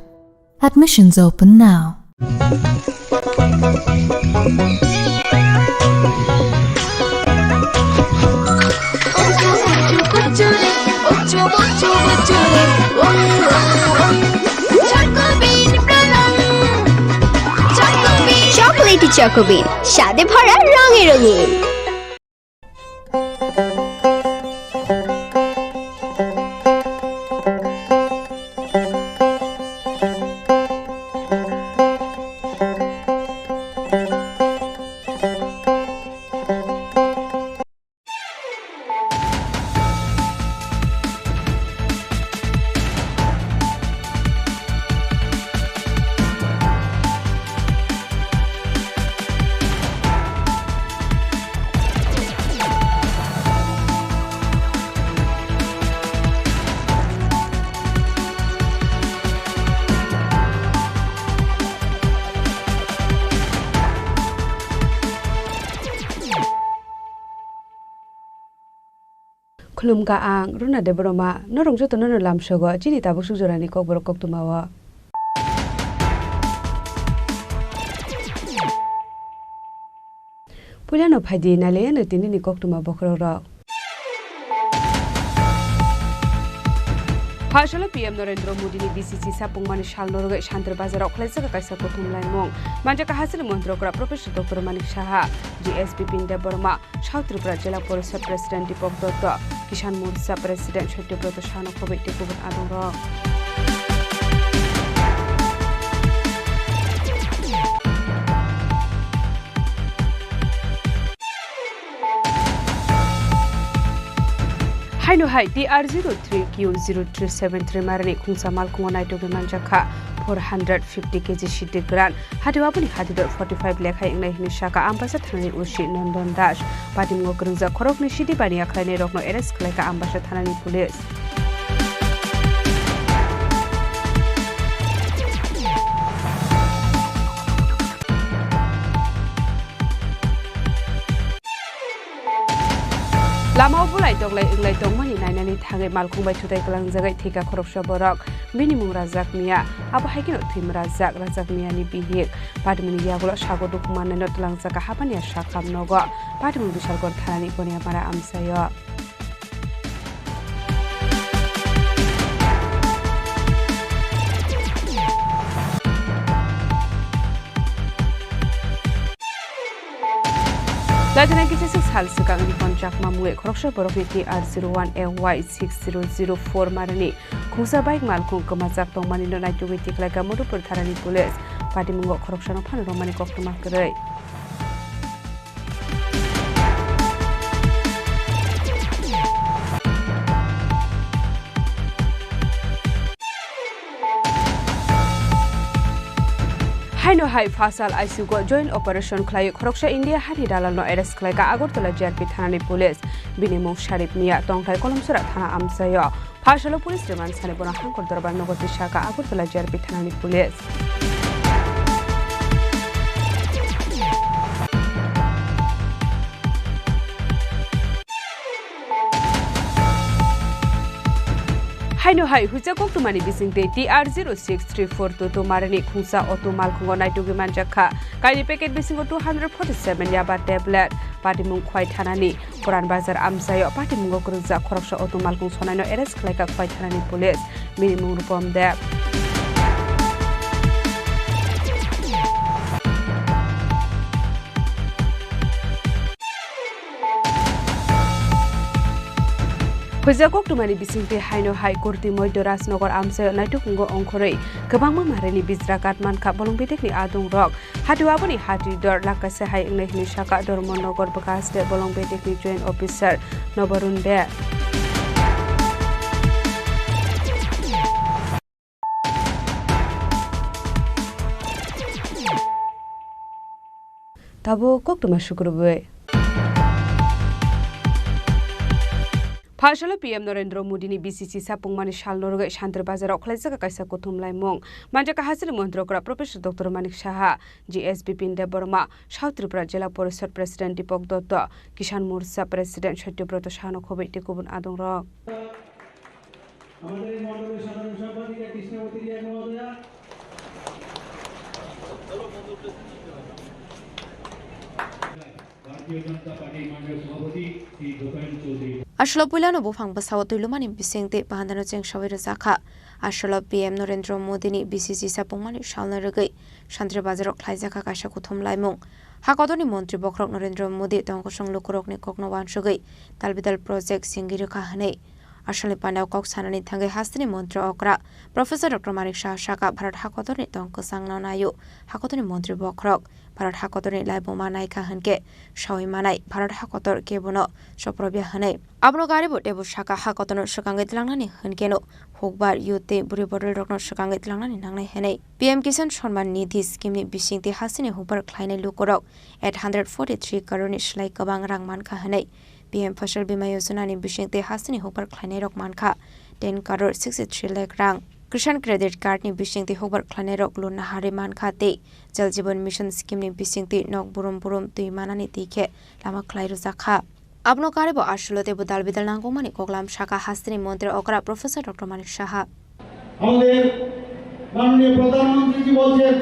Admissions open now. Chocolatey Choco Bean, স্বাদে ভরা, রঙে রঙিন। Khulumkha, ang Runa Debbarma, norok jotono no lamsogo chini tabuk suk jorani kokborok koktwmao. Puilano phaidi nailaiano tinini koktwma bokhorokrok. Phasalo P M Narendra Modini B C C sapungmani sal norogwi Santir Bazarao khlaijak kaisa kuthum laimung. Manjak hasini montri okra Professor Doctor Manik Saha, G S B Pin Debbarma, South Tripura Jila Porishad President Deepak Dutta, Kisan Morcha President Satya Brata Sahano khobwi tei kubun adongrok. Haino hai T R zero three Q zero three seven three marani khungsa malkhungo naitugwi manjakha four hundred fifty K G sidi gran. Hati aboni hati dor forty five lekhai wngnai hwnwi saka Ambasa thanani O C Nondon Das. Patimungo kwrwngjak khoroknwi sidi baniya khlainairokno arrest khlaikha Ambasa thanani police. Lamao bulai toklai wnglai tongmani nainani thangwi malkhung bai thutai kwlangjagwi thwikha khoroksa borok. Bini mung Rajak Miya. Abo hai kheno thwima Rajak, Rajak Miyani bihik. Patimungni yagulo sago dukhu mannaino twlangjakha Habania Sakham nogo. Patimung Bisalgor thanani Goniamara amchaio. Laithana kisa sal swkangni Hon Chakma mungwi khoroksa borokni T R zero one A Y six zero zero four marani khungsa bike malkhung kwmajak tongmanino naitugwi tikhlaikha Madhupur thanani police. Patimungo khoroksano phano romani koktwma kwrwi. Haino hai phasal aisugo joint operation khlaiwi khoroksa India hani dalalno arrest khlaikha Agartala J R P thanani police. Bini mung Sharif Mia, tongthai Kolomsora thana amchaio. Phasalo police remand sani bono Hangkor Dorbar nogo tisaka Agartala J R P thanani police. Haino hai hucha koktwmani bisingtwi T R zero six three four two two marani khungsa auto malkhungo naitugwi manjakha. Kaini packet bisingo two hundred forty seven yaba tablet, patimung khwai thanani. Puran Bazar amchaio patimungo kwrwngjak khoroksa auto malkhung sonaino arrest khlaikha Khwai thanani police. Bini mung Rupom Deb. Huija koktwmani bisingtwi haino hai Kurti Moidyo Rajnagar amchaio naitukungo ongkhorwi kwbangma marini bijra kat mankha bolong bidekni adungrok. Hati aboni hati dor lakha se hai wngnai hwnwi saka Dharmanagar bwkha haste bolong bedekni joint officer Nobarun Bey. Tabuk koktwma sukrubwi. Phasalo P M Narendra Modi ni B C C sapungmani salno rwgwi Santri Bazar o khlaijak kaisa kuthum laimung. Manjak hasteni montri okra Professor Doctor Manik Saha, G S Bipin Debbarma, South Tripura Jila Porishad President Deepak Dutta, Kisan Morcha President Satya Brata Sahano khobwi tei kubun adongrok. আমাদের এই মণ্ডলের সাধারণ সম্পাদিকা কৃষ্ণাবতী রিয়া মহোদয়া। ভারতীয় জনতা পার্টির মাননীয় সভাপতি শ্রী গোপাল Chowdhury. Aswlo puilano buphang bwsao twi lumani bising tei bahandano chengsawi rwjakha. Aswlo P M Narendra Modi ni B C C sapungmani salno rwgwi Santri Bazaro khlaijakha kaisa kuthum laimung. Ha kotorni montri bokhorok Narendra Modi tongkosong lukurokni kokno uansugwi tal bidal project sengwi rwkha hwnwi. Aswlni pandao kok sanani thangwi hasteni montri okra Professor Doctor Manik Saha saka Bharat ha kotorni tong kwchangno naio. Ha kotorni montri bokhorok Bharat ha kotorni laibuma naikha hwnkhe sawi manai Bharat ha kotor kebono soprobya hwnwi. Abono garibo teibo saka ha kotorno swkangwi tlangnani hwnkeno hukbar youth tei bwrwi bodolrokno swkangwi tlangnani nangnai hwnwi. P M Kisan Samman Nidhi scheme ni bisingtwi hasteni hukbar khlainai lukurok eight hundred forty three crore ni slai kwbang rang mankha hwnwi. P M Fasal Bima Yojana ni bisingtwi hasteni hukbar khlainairok mankha ten crore sixty three lakh rang. Kisan Credit Card ni bisingtwi hukbar khlainairok loan naharwi mankha tei Jal Jeevan Mission scheme ni bisingtwi nok burum burum twi manani twi khe lama khlai rwjakha. Abono karwibo aswlo teibo dal bidal nangkukmani koklam sakha hasteni montri okra Professor Doctor Manik Saha. আমাদের মাননীয় প্রধানমন্ত্রীজি বলছেন,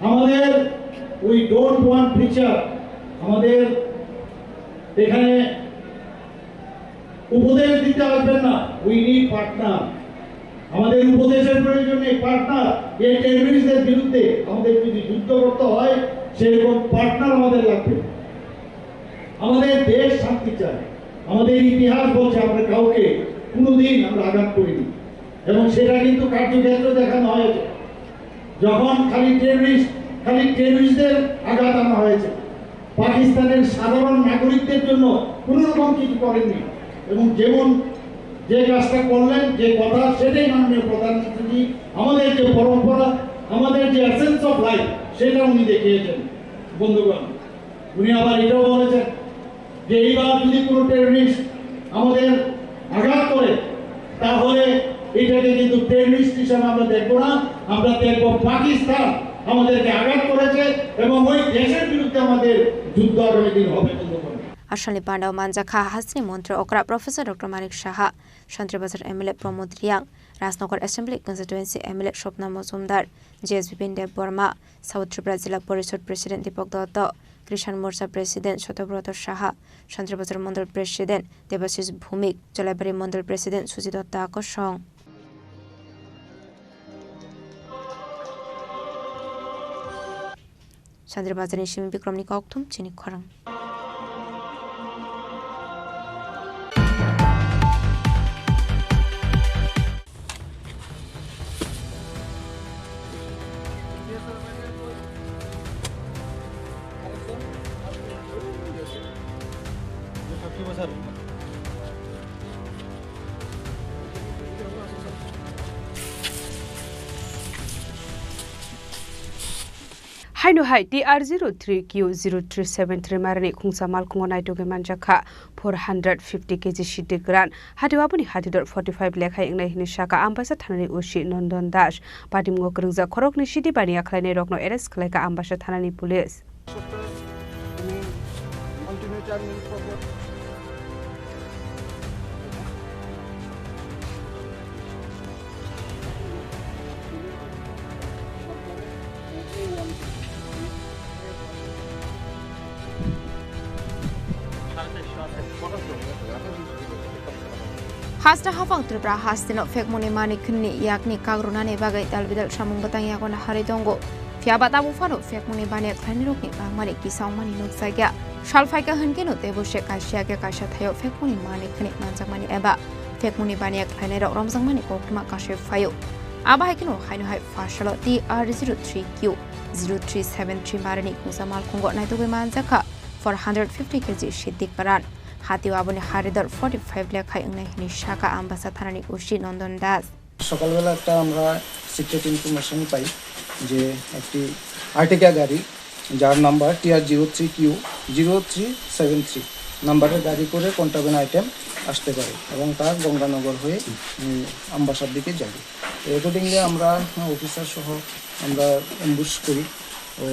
আমাদের we don't want preacher, আমাদের এখানে উপদেশ দিতে আসবেন না, we need partner। আমাদের উপদেশের প্রয়োজন নেই, পার্টনার। এই টেররিস্টদের বিরুদ্ধে আমাদের যদি যুদ্ধ করতে হয়, সেরকম পার্টনার আমাদের লাগবে। আমাদের দেশ শান্তি চায়। আমাদের ইতিহাস বলছে আমরা কাউকে কোনোদিন আমরা আঘাত করিনি, এবং সেটা কিন্তু কার্যক্ষেত্রে দেখানো হয়েছে। যখন খালি টেররিস্ট, খালি টেররিস্টদের আঘাত আনা হয়েছে, পাকিস্তানের সাধারণ নাগরিকদের জন্য কোনো রকম কিছু করেননি এবং যেমন যে কাজটা করলেন, যে কথা, সেটাই মাননীয় প্রধানমন্ত্রীজি আমাদের যে পরম্পরা, আমাদের যে এসেন্স অফ লাইফ, সেটা উনি দেখিয়েছেন। বন্ধুগণ, উনি আবার এটাও বলেছেন যে এইবার যদি কোনো টেররিস্ট আমাদের আঘাত করে, তাহলে এটাকে কিন্তু টেররিস্ট হিসাবে আমরা দেখবো না, আমরা দেখবো পাকিস্তান আমাদেরকে আঘাত করেছে এবং ওই দেশের বিরুদ্ধে আমাদের যুদ্ধ আগামী দিন হবে। বন্ধুগণ, Asalni pandao manjakha hasteni montri okra Professor Doctor Manik Saha, Santri Bazar M L A Pramod Reang, Rajnagar Assembly Constituency M L A Swapna Mojumdar, J S B Bin Debbarma, South Tripura Jila Porishod President Deepak Dotto, Krishan Morcha President Satyabrata Saha, Santri Bazar Mondol President Debashish Bhumik, Jolaibari Mondol President Sujit Dotto Akosong. Santri Bazarni simi Bikramni kokthum chini khorang. Haino hai T R zero three Q zero three seven three marani khungsa malkhungo naitugwi manjakha four hundred fifty K G siddi kwran. Hatio aboni hatidor forty five lekhai wngnai hwnwi sakha Ambasa thanani O C Nondon Das. Patimungo kwrwngjak khoroknwi siddi baniya khlainairokno arrest khlaikha Ambasa thanani police. Hasta haphang Tripura hasteno phekmungni manwi khwnini yakni kagrunani bagwi dalbidal samung bwtang yago naharwi tongo. Phiya ba tabuk phano phekmungni baniya khlainirokni bangmani kisa wngmani nukjakya. Sal phaikha hwnkhe no teibo se kaisa ya khe kaisa thaio phekmungni manwi khwnwi manjakmani eba phekmungni baniya khlainairok romjakmani koktwma kasui phaio. Abo hai kheno haino hai first salo T R zero three Q zero three seven three marini khungsa malkhungo naitugwi manjakha four hundred fifty K G siddi kwran. Hatio aboni haridor forty five lekhai wngnai hwnwi sakha Ambasa thanani O C Nondon Das. সকালবেলা একটা আমরা secret information পাই যে একটি আর্টিকা গাড়ি, যার number T R zero three Q zero three seven three নাম্বারের গাড়ি করে কন্ট্রাব্যান্ড আইটেম আসতে পারে এবং তা গঙ্গানগর হয়ে, উম, আমবাসার দিকে যাবে। তো অ্যাকর্ডিংলি আমরা, আহ, অফিসার সহ আমরা অ্যাম্বুশ করি। তো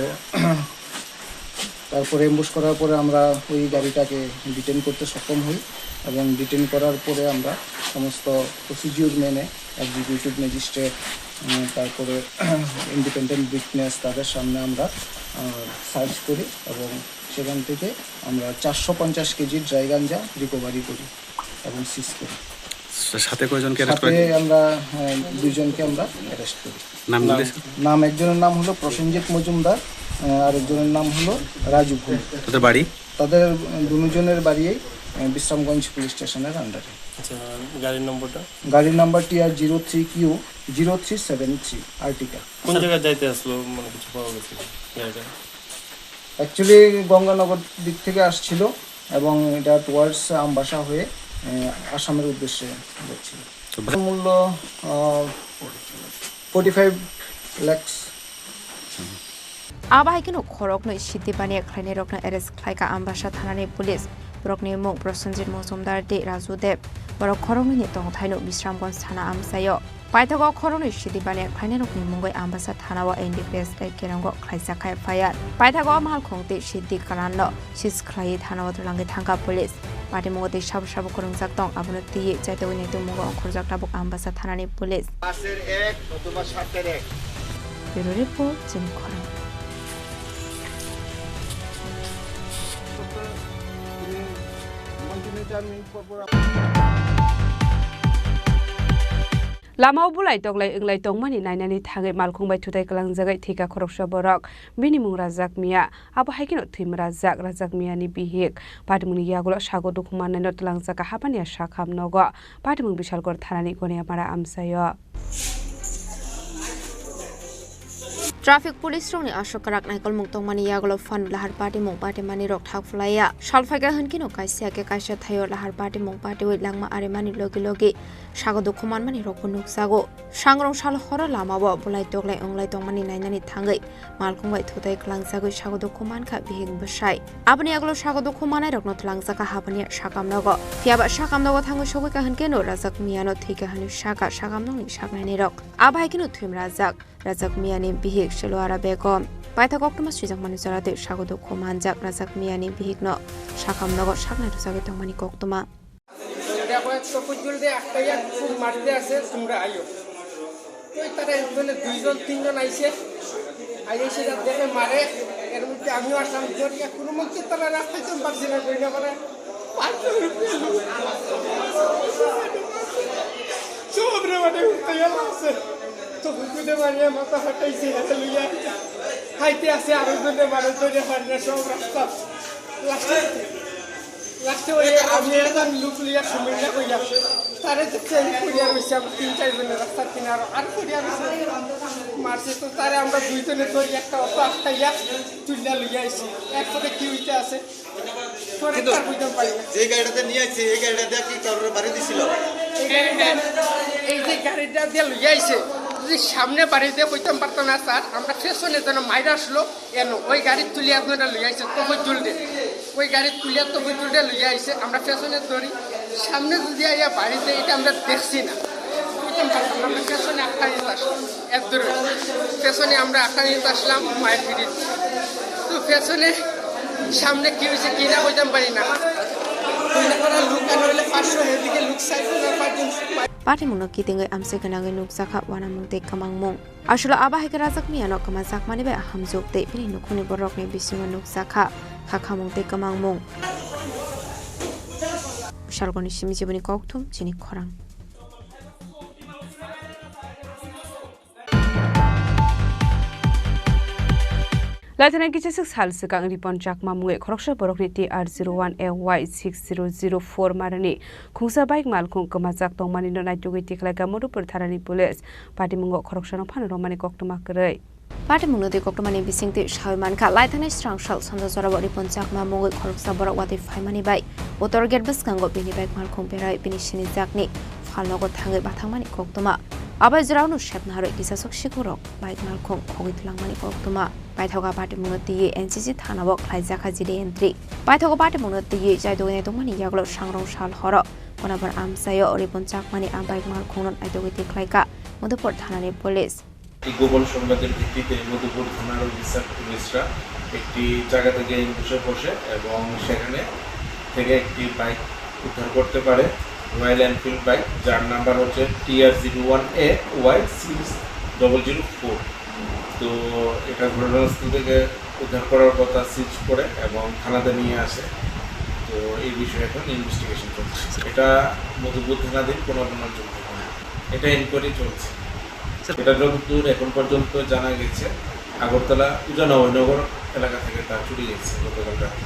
তারপরে অ্যাম্বুশ করার পরে আমরা ওই গাড়িটাকে ডিটেন করতে সক্ষম হই এবং ডিটেন করার পরে আমরা সমস্ত প্রসিডিউর মেনে এক্সিকিউটিভ ম্যাজিস্ট্রেট, উম, তারপরে ইন্ডিপেন্ডেন্ট উইটনেস, তাদের সামনে আমরা, আহ, সার্চ করি এবং সেখান থেকে আমরা চারশো পঞ্চাশ কেজি ড্রাই গাঞ্জা রিকভারি করি এবং সিজ করি। সাথে কয়জনকে অ্যারেস্ট সাথে করেন? আমরা, আহ, দুইজনকে আমরা অ্যারেস্ট করি। নাম নাম, বলেছে? নাম, একজনের নাম হলো প্রসেনজিৎ মজুমদার, আহ, আরেকজনের নাম হলো রাজু ভৌমিক। তাদের বাড়ি? তাদের, আহ, দুজনের বাড়ি এই, আহ, বিশ্রামগঞ্জ পুলিশ স্টেশনের আন্ডারে। আচ্ছা, গাড়ির নম্বরটা? গাড়ির number T R zero three Q zero three seven three আর্টিকা। কোন জায়গায় যাইতে আসলো, মানে কিছু পাওয়া গেছে গাড়িটা? অ্যাকচুয়ালি গঙ্গানগর দিক থেকে আসছিল এবং এটা টুয়ার্ডস আমবাসা হয়ে, আহ, আসামের উদ্দেশ্যে যাচ্ছিল। তো ভা- মূল্য, আহ, forty five lakhs. Abo hai kheno khoroknwi siddi baniya khlainairokno arrest khlaikha Ambasa thanani police. Borokni mung Prosenjit Mojumdar tei Raju Deb. Borok khoroknwini tongthaino Bisramganj thana amchaio. Paithago khoroknwi siddi baniya khlainairokni mungwi Ambasa thanao N D P S A kerongo khlaijak kha F I R. Paithago malkhung tei siddi kwranno seize khlaiwi thanao twlangwi thangkha police. Patimungo tei sabo sabo kwrwngjak tong, abono twiwi chaitogwi naitukmungo ongkhorjak tabuk Ambasa thanani police. পাঁচের এক নতুবা সাতের এক। Bureau report, Chini Khorang. Lama o bulai toklai wnglai tongmani nainani thangwi malkhung bai thutai kwlangjagwi thwikha khoroksa borok. Bini mung Rajak Miya. Abo hai kheno thwimwrajak Rajak Miyani bihik. Patimungni yagulo sago dukhu mannaino twlangjak kha hapaniya sakham nogo. Patimung Bisalgor thanani Goniamara amchaio. Traffic police rokni aswk kwrak naikolmung tongmani yagulo phan lahar patimung patimani rok thak phlaiya. Sal phaikha hwnkhe no kaisa khe kaisa thaio lahar patimung patiwi langma arimani logi logi sago dukhu manmani rokbo nukjago. Sangrong sal horo lamao bulai toklai wnglai tongmani nainani thangwi malkhung bai thutai kwlangjagwi sago dukhu mankha bihik bwsai. Aboni yagulo sago dukhu manai rokno twlangjakha habaniya sakamnogo. Phiyaba sakamnogo thangwi sogwi kahwn khe no rajak miyano thwikha hwnwi sakha sakamnokni saknaini rok. Abo hai kheno thwimrajak. Rajak miyani bihik Seloara Begum. Paithak koktwma swijakmani jora tei sago dukhu manjak rajak miyani bihikno sakamnogo saknai rwjagwi tongmani koktwma. দেখো, এক তো পর্যন্ত একটা ইয়ার খুব মারতে আছে, তোমরা আইও। ওই তারা একজনে দুইজন তিনজন আইছে, আইসে যা দেখে মারে, এর মধ্যে আমিও আসলাম, ধরিয়া কোনো মতে তারা রাস্তায় তো পারছে না, কই না পারে। পাঁচশো রুপিয়া লোক। সব রে মানে উঠতে গেল আছে। তো হুকুনে মারিয়া মাথা ফাটাইছে, এটা লইয়া খাইতে আছে, আরো জনে মানুষ ধরে হয় না, সব রাস্তা। লাস্টে, লাস্টে ওই আমি একজন লোক লইয়া সুমিল্লা কইয়া, তারে তো চেঞ্জ করিয়া রইছে, আমরা তিন চার জনের রাস্তার কিনারো আর করিয়া রইছে। মারছে তো তারে আমরা দুইজনে ধরি একটা অটো আটকাইয়া তুলিয়া লইয়া আইছি। এরপরে কি হইতে আছে? কিন্তু যে গাড়িটাতে নিয়ে আসছে, এই গাড়িটা দিয়ে কি কারোর বাড়ি দিছিল? এই গাড়িটা, এই যে গাড়িটা দিয়ে লইয়া আইছে, যদি সামনে বাড়ি দিয়ে কইতাম পারতাম না স্যার, আমরা পেছনে যেন মাইরা আসলো, এনো ওই গাড়ি তুলিয়া আপনারা লইয়া আইছে, তখন জুলডে, ওই গাড়ি তুলিয়া তখন জুলডে লইয়া আইছে, আমরা পেছনে ধরি, সামনে যদি আইয়া বাড়িতে এটা আমরা দেখছি না, কইতাম পারতাম না, আমরা পেছনে আটকা দিতে আসলাম। এত দূরে। পেছনে আমরা আটকা দিতে আসলাম, মায়ের পিঠে। তো পেছনে সামনে কি হয়েছে কি না কইতাম পারি না। কইলে করা লোক আর হইলে পাঁচশো, এদিকে লোক চাইছে না পাঁচজন। Patimungno kitingwi amswk gwnangwi nukjakha uanamung tei kwmangmung. Aswkno abo hai khe rajak miyano kwmajakmani bai hamjwk tei bini nukhungni bororokni bisingo nukjakha khakhamung tei kwmangmung. Salgoni simi jiboni kokthum chini khorang. Laithana kisaswk sal swkang Ripon Chakma mungwi khoroksa borokni T R zero one A Y six zero zero four marani khungsa bike malkhung kwmajak tongmani no naitugwi tikhlaikha Madhupur thanani police. Patimungo khoroksano phano romani koktwma kwrwi. Patimungno tei koktwmani bisingtwi sawi mankha, laithani srang sal sanja jorao Ripon Chakma mungwi khoroksa borok watwi phaimani bai Uttor gate bwskango bini bike malkhung berai bini sinijakni phalnogo thangwi bathangmani koktwma. Abai jorao no sepna harwi kisaswk sikhorok bike malkhung khogwi twlangmani koktwma. Paithogo patimungno twiwi N C C thanao khlaijakha G D entry. Paithogo patimungno twiwi chaitugwi naitokmani yagulo sangrong sal horo Konabar amchaio Ripon Chakmani a bike malkhungno naitugwi tikhlaikha Madhupur thanani police. একটি গোপন সংবাদের ভিত্তিতে মধুপুর থানার অফিসার পুলিশরা একটি জায়গা থেকে অ্যাম্বুশে বসে এবং সেখানে থেকে একটি বাইক উদ্ধার করতে পারে, রয়্যাল এনফিল্ড বাইক, যার নাম্বার হচ্ছে T R zero one A Y six double zero four। তো এটা ঘটনাস্থল থেকে উদ্ধার করার কথা সিজ করে এবং থানাতে নিয়ে আসে। তো এই বিষয়ে এখন ইনভেস্টিগেশন চলছে। এটা মধুপুর থানাধীন কোনো অন্যান্য অভিযোগ না। এটা এনকোয়ারি চলছে। স্যার, এটা যতদূর এখন পর্যন্ত জানা গেছে, আগরতলা উজান অভয়নগর এলাকা থেকে তার চুরি গেছে গতকাল রাতে।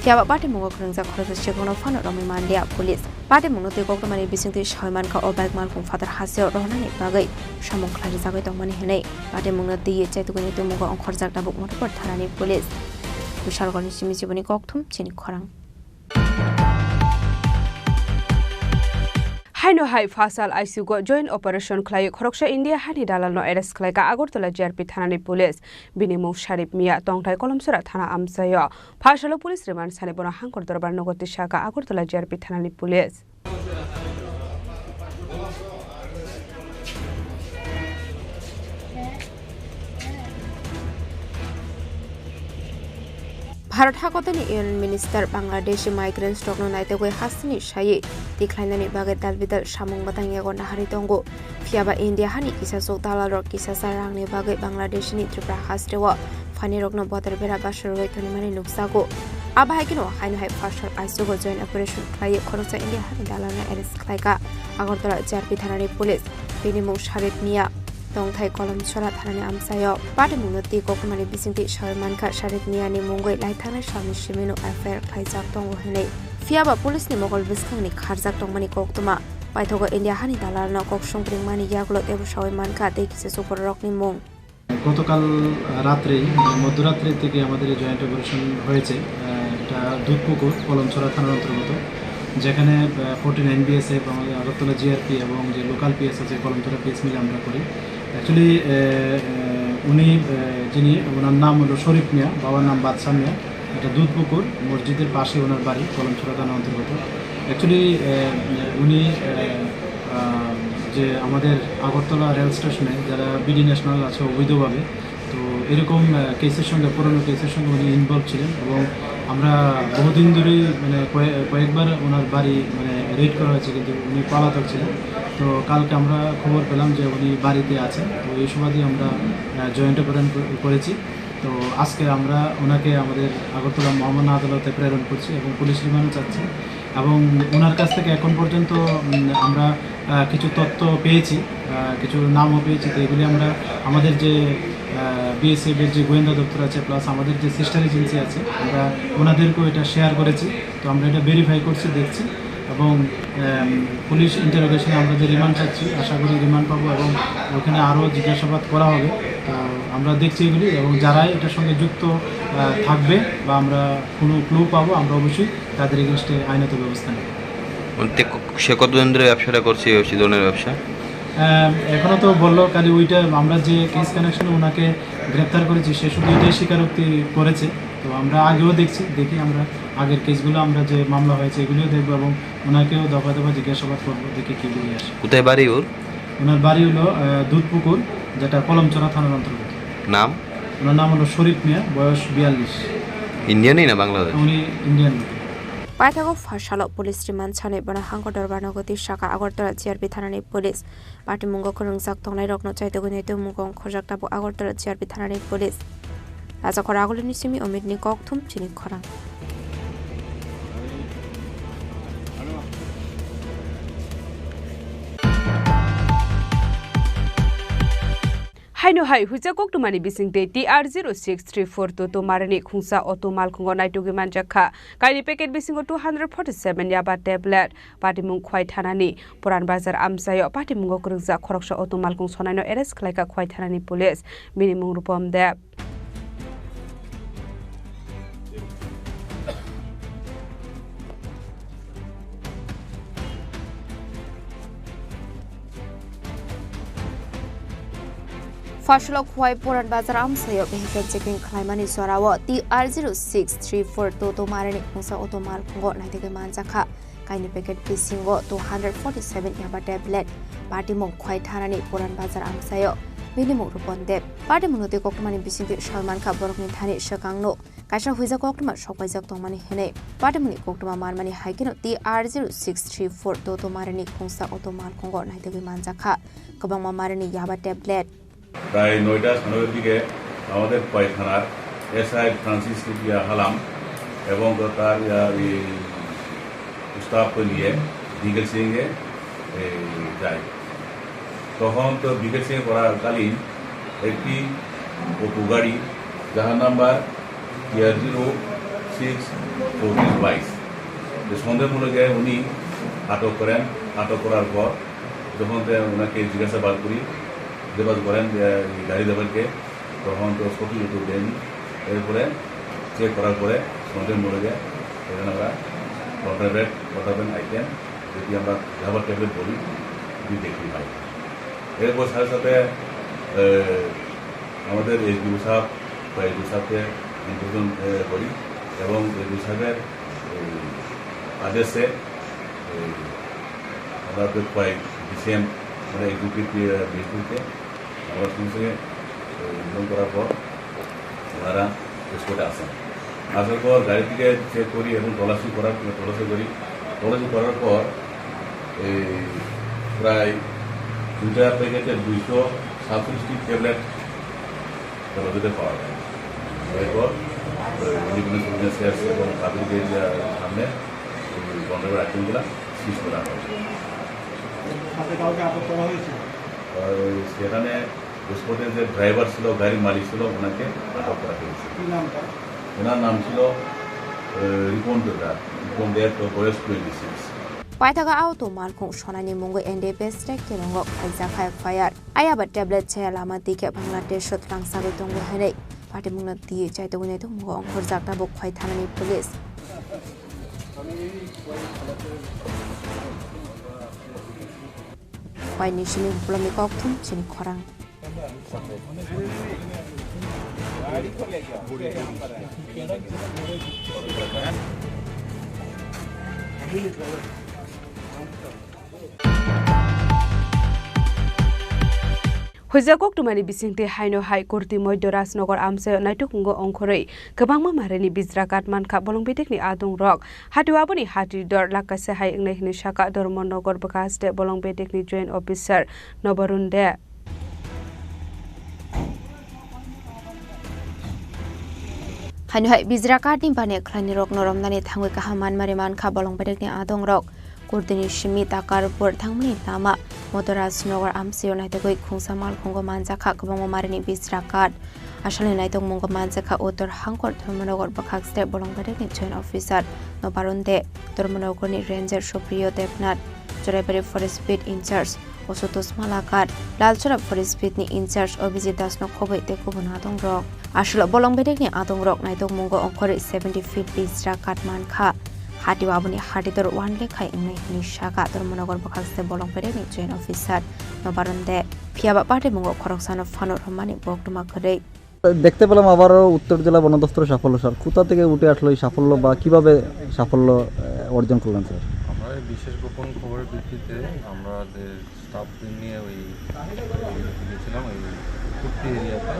Phiya ba patimung o kwrwngjak khoroksa sikhokno phano romwi manliya police. Patimungno twi koktwmani bisingtwi sawi mankha o bike malkhung phatar hasteo rohornani bagwi samung khlai rijagwi tongmani hwnwi. Patimungno twiwi chaitugwini twimungo ongkhorjak tabuk Madhupur thanani police. Bishalgarhni simi jiboni kokthum chini khorang. Haino hai phasal I C U o joint operation khlaiwi khoroksa India hani dalalno arrest khlaikha Agartala G R P thanani police. Bini mung Sharif Mia, tongthai Kolomsora thana amchaio. Phasalo police remand sani bono hangkor dorbar nogo tisakha Agartala G R P thanani police. Bharat hakotini Union Minister Bangladeshi migrants rokno naitugwi hasteni sawi tikhlainani bagwi dalbidal samung bwtang yago naharwi tongo. Phiya ba India hani kisaswk dalalrok kisasa rangni bagwi Bangladeshni Tripura hasteo phainirokno bodol bera basarwi tonimani nukjago. Abo hai kheno haino hai phasal I C U o joint operation khlaiwi khoroksa India hani dalalno arrest khlaikha Agartala G R P thanani police. Bini mung Sharif Mia, tongthai Kolomsora thanani amchaio. Patimungno twi koktwmani bisingtwi sawi mankha Sharif Miani mungwi laithangnai salni simino F I R khlaijak tongo hwnwi. Phiya ba police ni mokol bwskangni kharjak tongmani koktwma. Paithogo India hani dalalno kok songpringmani yagulo teibo sawi mankha tei kisaswk bororokni mung. গতকাল, আহ, রাত্রেই, মানে, মধ্যরাত্রি থেকে আমাদের এই joint operation হয়েছে। আহ, এটা দুধপুকুর, কলমছড়া থানার অন্তর্গত, যেখানে, আহ, ফোরটিন এনবিএসএফ, আমাদের আগরতলা জিআরপি এবং যে লোকাল পিএস আছে, কলমছড়া পিএস মিলে আমরা করি। অ্যাকচুয়ালি, আহ, আহ, উনি, আহ, যিনি, ওনার নাম হলো শরীফ মিয়া, বাবার নাম বাদশা মিয়া। এটা দুধপুকুর মসজিদের পাশে ওনার বাড়ি, কলমছড়া থানার অন্তর্গত। অ্যাকচুয়ালি, আহ, উনি, আহ, আহ, যে আমাদের আগরতলা রেল স্টেশনে যারা বিডি ন্যাশনাল আছে অবৈধভাবে, তো এরকম, আহ, কেসের সঙ্গে, পুরনো কেসের সঙ্গে উনি ইনভলভ ছিলেন এবং আমরা বহুদিন ধরেই, মানে, কয়ে-, কয়েকবার ওনার বাড়ি, মানে, রেড করা হয়েছে, কিন্তু উনি পলাতক ছিলেন। তো কালকে আমরা খবর পেলাম যে উনি বাড়িতে আছেন, তো এই সুবাদে আমরা, আহ, জয়েন্ট অপারেশন কর-, করেছি। তো আজকে আমরা ওনাকে আমাদের আগরতলা মহামান্য আদালতে প্রেরণ করছি এবং পুলিশ রিমান্ডও চাচ্ছি। এবং ওনার কাছ থেকে এখন পর্যন্ত, উম, আমরা, আহ, কিছু তথ্য পেয়েছি, আহ, কিছু নামও পেয়েছি। তো এগুলি আমরা আমাদের যে, আহ, বিএসএফ এর যে গোয়েন্দা দপ্তর আছে, প্লাস আমাদের যে সিস্টার এজেন্সি আছে, আমরা ওনাদেরকেও এটা শেয়ার করেছি। তো আমরা এটা ভেরিফাই করছি, দেখছি। এবং, আম, পুলিশ ইন্টারোগেশনে আমরা যে রিমান্ড চাচ্ছি, আশা করি রিমান্ড পাবো এবং ওখানে আরও জিজ্ঞাসাবাদ করা হবে। তো আমরা দেখছি এগুলি এবং যারাই এটার সঙ্গে যুক্ত, আহ, থাকবে বা আমরা কোনো ক্লু পাবো, আমরা অবশ্যই তাদের এগেনস্টে আইনত ব্যবস্থা নেব। মানে, তে ক-, সে কতদিন ধরে ব্যবসাটা করছে, এই ধরনের ব্যবসা? আহ, এখনো তো বললো, খালি ওইটা আমরা যে কেস কানেকশনে ওনাকে গ্রেপ্তার করেছি, সে শুধু এটাই স্বীকারোক্তি করেছে। তো আমরা আগেও দেখছি, দেখি আমরা আগের কেসগুলো, আমরা যে মামলা হয়েছে এগুলিও দেখবো এবং ওনাকেও দফা দফা জিজ্ঞাসাবাদ করবো, দেখি কি বেরিয়ে আসে। কোথায় বাড়ি ওর? ওনার বাড়ি হলো, আহ, দুধপুকুর, যেটা কলমছড়া থানার অন্তর্গত। নাম? ওনার নাম হলো শরীফ মিয়া, বয়স বিয়াল্লিশ। ইন্ডিয়ানই না বাংলাদেশ? উনি ইন্ডিয়ান লোক। Paithago pha salo police remand sanwi bono hangko dorbar nogo twi saka Agartala G R P thanani police. Patimungo kwrwngjak tongnairokno chaitugwi naitukmungo wngkhorjak tabuk Agartala G R P thanani police. Rajakhor Agulini simi Omitni kokthum chini khorang. Haino hai huijak koktwmani bisingtwi T R zero six three four Toto Marini khungsa auto malkhungo naitugwi manjak kha. Kaini packet bisingo two hundred forty seven yaba tablet. Patimung Khwai thanani Puran Bazar amchaio patimungo kwrwngjak khoroksa auto malkhung sonaino arrest khlaikha Khwai thanani police. Bini mung Rupom Deb. Pha salo Khwai Puran Bazar amchaio vehicle checking khlaimani jorao T R zero six three four Toto Marini khungsa auto malkhungo naitugwi manjakha. Kaini packet bisingo two hundred forty seven yaba tablet. Patimung Khwai thanani Puran Bazar amchaio. Bini mung Rupon Deb. Patimungno twi koktwmani bisingtwi soi mankha borokni thani swkangno kaisa huijak koktwma sokpaijak tongmani hwnwi. Patimungni koktwma manmani hai kheno T R zero six three four Toto Marini khungsa auto malkhungo naitugwi manjakha kwbangma Marini yaba tablet. প্রায় নয়টা সাড়ে নয়টার দিকে আমাদের খোয়াই থানার SI Francis sepia Halam এবং তার, আহ, এই স্টাফকে নিয়ে বিকেল সিংয়ে, এই, যায়। তখন তো বিকেল সিংয়ে করাকালীন একটি অটো গাড়ি, যাহার নাম্বার টিআর জিরো সিক্স চৌত্রিশ বাইশ, যে সন্দেহমূলকে উনি আটক করেন। আটক করার পর যখন তে ওনাকে জিজ্ঞাসাবাদ করি, জিজ্ঞাসা করেন যে এই গাড়ি ড্রাইভারকে, তখন তো সঠিক উত্তর দেননি। এরপরে চেক করার পরে সন্দেহমূলকে এখানে আমরা কন্ট্রাব্যান্ড, কন্ট্রাব্যান্ড আইটেম, যদি আমরা রাবার ট্যাবলেট বলি, যদি দেখতে পাই। এরপর সাথে সাথে, এ, আমাদের এসডিও সাহেব বা এসডিও সাহেবকে ইনফরমেশন, এ, করি এবং এসডিও সাহেবের, এ, আদেশে, এ, আমরা তো কয়েক ডিসিএম, মানে এক্সিকিউটিভ, এ, ডিসিএমকে আমরা সঙ্গে সঙ্গে, এ, ইনফর্ম করার পর ওনারা স্পটে আসেন। আসার পর গাড়ি থেকে চেক করি এবং তল্লাশি করার, তল্লাশি করি। তল্লাশি করার পর এই প্রায় দুইটা প্যাকেটে দুইশো সাতচল্লিশটি ট্যাবলেট হেফাজতে পাওয়া যায়। এরপর, আহ, ইন্ডিপেন্ডেন্স বিজনেস সেলস এবং পাবলিক এরিয়ার সামনে এই গন্ডগোল আইটেমগুলো সিজ করা হয়। সাথে কাউকে আটক করা হয়েছে? আর সেখানে স্পটে যে ড্রাইভার ছিল, গাড়ির মালিক ছিল, ওনাকে আটক করা হয়েছে। কি নাম তার? ওনার নাম ছিল, আহ, রিপন দেবরা। রিপন দেব, তো বয়স twenty six. Paithago auto malkhung sonani mungwi N D P S Trek Kerong o khaijak hai F I R. Ayaba tablet chaya lama twi khe Bangladesh o twlang sagwi tongo hinwi patimungno twi chaitogwi naitokmungo ongkhorjak tabuk Khwai thanani police. Khwaini simi buplomi kokthum chini khorang. Huijak koktwmani bisingtwi haino hai Kurti Moidya Rajnagar amchaio naitokmungo ongkhorwi kwbangma marini bijra kat mankha bolong bedekni adongrok. Hatio aboni hati dor lakaisa hai wngnai hwnwi saka Dharmanagar bwkha haste bolong bedekni joint officer Nobarun De. Haino hai bijra katni bani khlainirokno romnani thangwi kaham manmari mankha bolong bedekni adongrok. Kurtini simi Takarpur thangmani lama Motoraj Nagar amchaio naitugwi khungsa malkhungo manjakha kwbangma marini bijra kat. Asalni naitokmungo manjakha Uttor Hangkor Dharmanagar bwkhak step bolong bedekni joint officer Nobarun De, Dharmanagarni Ranger Supriyo Debnath, Choraibari Forest Beat in-charge Ashutosh Malakar, Lalchora Forest Beat ni in-charge Abhijit Das no khobwi tei kubun adongrok. Aswk bolong bedekni adongrok naitokmungo ongkhorwi seventy feet bijra kat mankha. Hatio aboni hatidor one lakh hai wngnai hwnwi saka Dharmanagar bwkhakste bolong bedekni joint officer Nobarun De. Phiyaba patimungo khoroksano phano rwmani koktwma kwrwi. দেখতে পেলাম আবারও উত্তর জেলা বন দপ্তরে সাফল্য, স্যার। কোথা থেকে উঠে আসলো এই সাফল্য বা কিভাবে সাফল্য, আহ, অর্জন করলেন, স্যার? আমরা এই বিশেষ গোপন খবরের ভিত্তিতে আমাদের স্টাফদের নিয়ে ওই গেছিলাম ওই কুর্তি এরিয়াতে।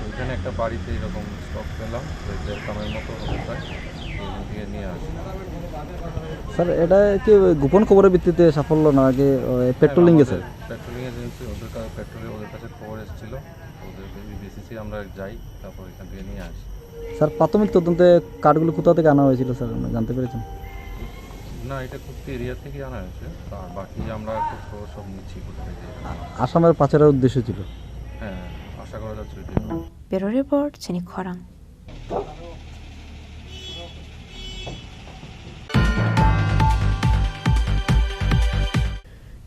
ওইখানে একটা বাড়িতে এরকম স্টক পেলাম, ওই দেড় গ্রামের মতো হবে প্রায়। ওইখান থেকে নিয়ে আসি। স্যার, এটা কি ওই গোপন খবরের ভিত্তিতে সাফল্য নাকি, আহ, হ্যাঁ, পেট্রোলিং এ, আমাদের স্যার? পেট্রোলিং এজেন্সি, ওদের কা-, পেট্রোলিং, ওদের কাছে খবর এসেছিল, ওদের বেসিসে আমরা যাই, তারপর এখান থেকে নিয়ে আসি। স্যার, প্রাথমিক তদন্তে কাঠগুলো কোথা থেকে আনা হয়েছিল, স্যার, আমরা জানতে পেরেছেন? না, এটা কুর্তি এরিয়া থেকে আনা হয়েছে, আর বাকি আমরা খোঁজ খবর সব নিচ্ছি কোথা থেকে। আ-, আসামের পাচারের উদ্দেশ্য ছিল। হ্যাঁ, আশা করা যাচ্ছে ওইটাই হবে। Bureau Report, Chini Khorang.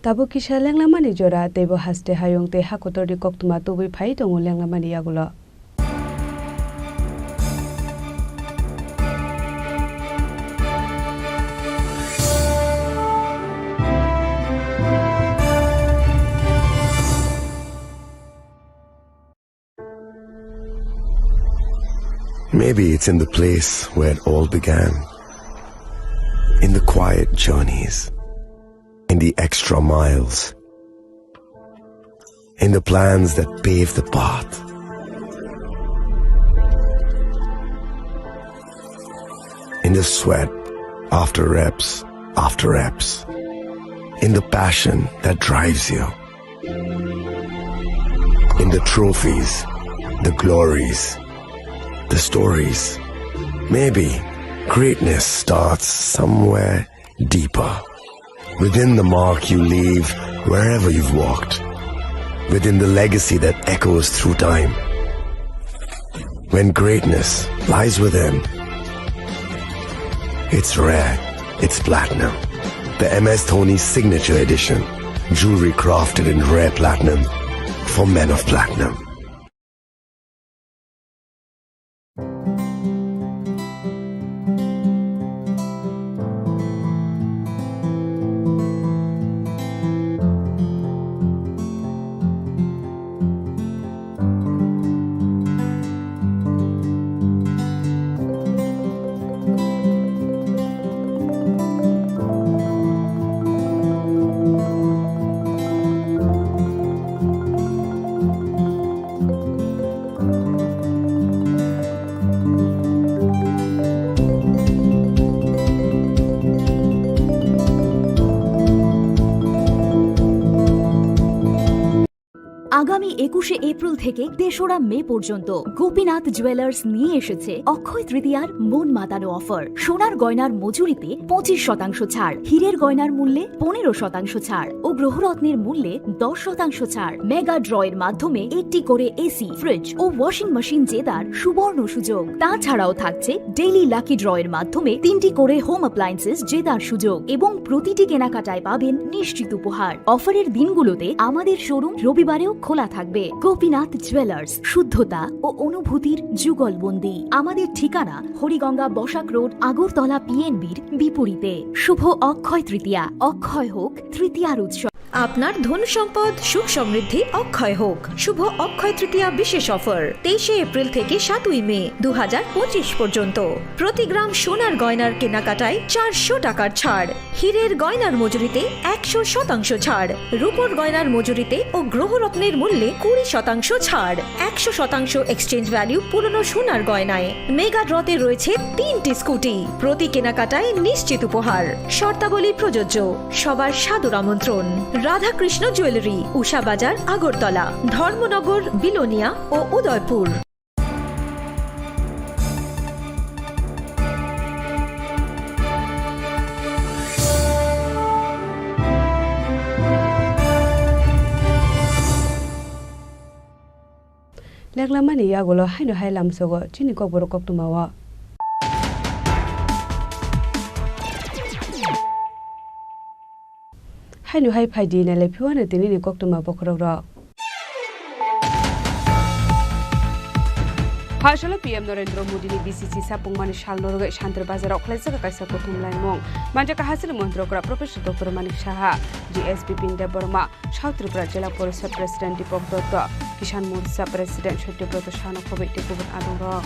Tabuk kisa lenglamani jora, teibo haste hayung tei hakotorni koktwma tubui phai tongo lenglamani yagulo. Maybe it's in the place where it all began. In the quiet journeys. In the extra miles. In the plans that pave the path. In the sweat after reps after reps. In the passion that drives you. In the trophies, the glories, the stories. Maybe greatness starts somewhere deeper. Within the mark you leave wherever you've walked. Within the legacy that echoes through time. When greatness lies within, it's rare, it's platinum. The M S Dhoni Signature Edition. Jewelry crafted in rare platinum for men of platinum. আগামী একুশে এপ্রিল থেকে তেসরা মে পর্যন্ত গোপীনাথ জুয়েলার্স নিয়ে এসেছে অক্ষয় তৃতীয়ার মন মাতানো অফার। সোনার গয়নার মজুরিতে পঁচিশ শতাংশ ছাড়, হীরের গয়নার মূল্যে পনেরো শতাংশ ছাড় ও গ্রহরত্নের মূল্যে দশ শতাংশ ছাড়। মেগা ড্র এর মাধ্যমে একটি করে এসি, ফ্রিজ ও ওয়াশিং মেশিন জেতার সুবর্ণ সুযোগ। তাছাড়াও থাকছে ডেইলি লাকি ড্র এর মাধ্যমে তিনটি করে হোম অ্যাপ্লায়েন্সেস জেতার সুযোগ এবং প্রতিটি কেনাকাটায় পাবেন নিশ্চিত উপহার। অফারের দিনগুলোতে আমাদের শোরুম রবিবারেও খোলা থাকবে। গোপীনাথ জুয়েলার্স, শুদ্ধতা ও অনুভূতির যুগলবন্দি। আমাদের ঠিকানা হরিগঙ্গা বসাক রোড, আগরতলা পিএনবির বিপরীতে। শুভ অক্ষয় তৃতীয়া, অক্ষয় হোক তৃতীয়ার উৎসব। আপনার ধন সম্পদ সুখ সমৃদ্ধি অক্ষয় হোক। শুভ অক্ষয় তৃতীয়া বিশেষ অফার, তেইশে এপ্রিল থেকে সাতই মে দু হাজার পঁচিশ পর্যন্ত। প্রতি গ্রাম সোনার গয়নার কেনাকাটায় চারশো টাকার ছাড়, হীরের গয়নার মজুরিতে একশো শতাংশ ছাড়, রূপোর গয়নার মজুরিতে ও গ্রহরত্নের মূল্যে কুড়ি শতাংশ ছাড়, একশো শতাংশ এক্সচেঞ্জ ভ্যালু পুরনো সোনার গয়নায়। মেগা ড্রতে রয়েছে তিনটি স্কুটি, প্রতি কেনাকাটায় নিশ্চিত উপহার। শর্তাবলী প্রযোজ্য। সবার সাদর আমন্ত্রণ। রাধাকৃষ্ণ জুয়েলারি, উষা বাজার, আগরতলা, ধর্মনগর, বিলোনিয়া ও Udaipur. Leklamani yagulo haino hai lamsogo chini kokborok koktwmao. Haino hai phaidi nailai phiwano tinini koktwma bokhorokrok. Phasalo P M Narendra Modi ni B C C sapungmani salno rwgwi Santir Bazar o khlaijak kaisa kuthum laimung. Manjak hasil Montri okra Professor Doctor Manik Saha, G S Bipin Debbarma, South Tripura Jila Porishad President Deepak Dutta, Kisan Morcha President Satya Brata Sahano khobwi tei kubun adongrok.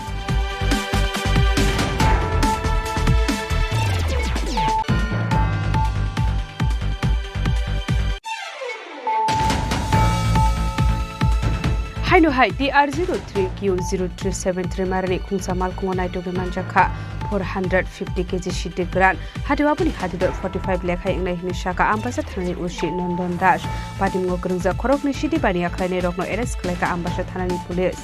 Haino hai T R zero three Q zero three seven three marani khungsa malkhungo naitugwi manjakha four hundred fifty K G sidi gran. Hati aboni hati dor forty five lekhai wngnai hwnwi saka Ambasa thanani O C Nondon Das. Patimungo kwrwngjak khoroknwi sidi baniya khlainairokno arrest khlaikha Ambasa thanani police.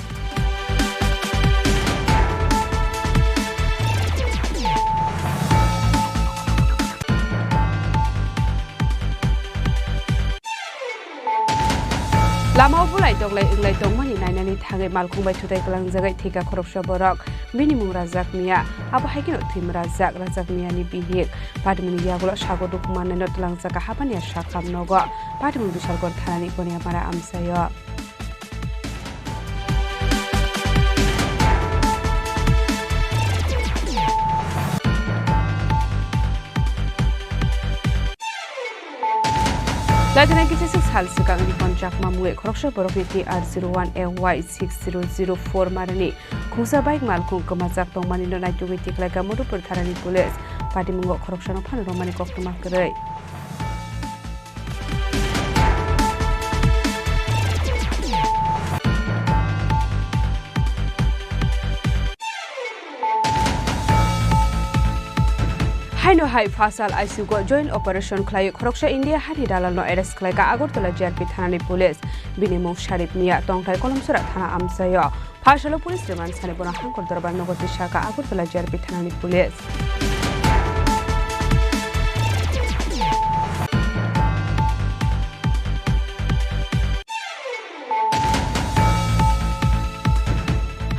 Lamao bulai toklai wnglai tongmani nainani thangwi malkhung bai thutai kwlangjagwi thwikha khoroksa borok. Bini mung Rajak Miya, abo hai kheno thwimwrajak Rajak Miyani bihik. Patimungni yagulo sago dukhu mannaino twlangjakha Habaniya Sakham nogo. Patimung Bisalgor thanani Koniamara amchaio. Laidinai kisa sal swkangni Ponchakma mungwi khoroksa borokni T R zero one A Y six zero zero four marani khungsa bike malkhung kwmajak tongmani no naitugwi tikhlaikha Madhupur thanani police. Patimungo khoroksano phano romani koktwma kwrwi. Haino hai Phasal I C U o joint operation khlaiwi khoroksa India hani dalalno arrest khlaikha Agartala G R P thanani police. Bini mung Sharif Mia, tongthai Kolomsora thana amchaio. Phasalo police remand sani bono Hangkor Dorbar nogo tisakha Agartala G R P thanani police.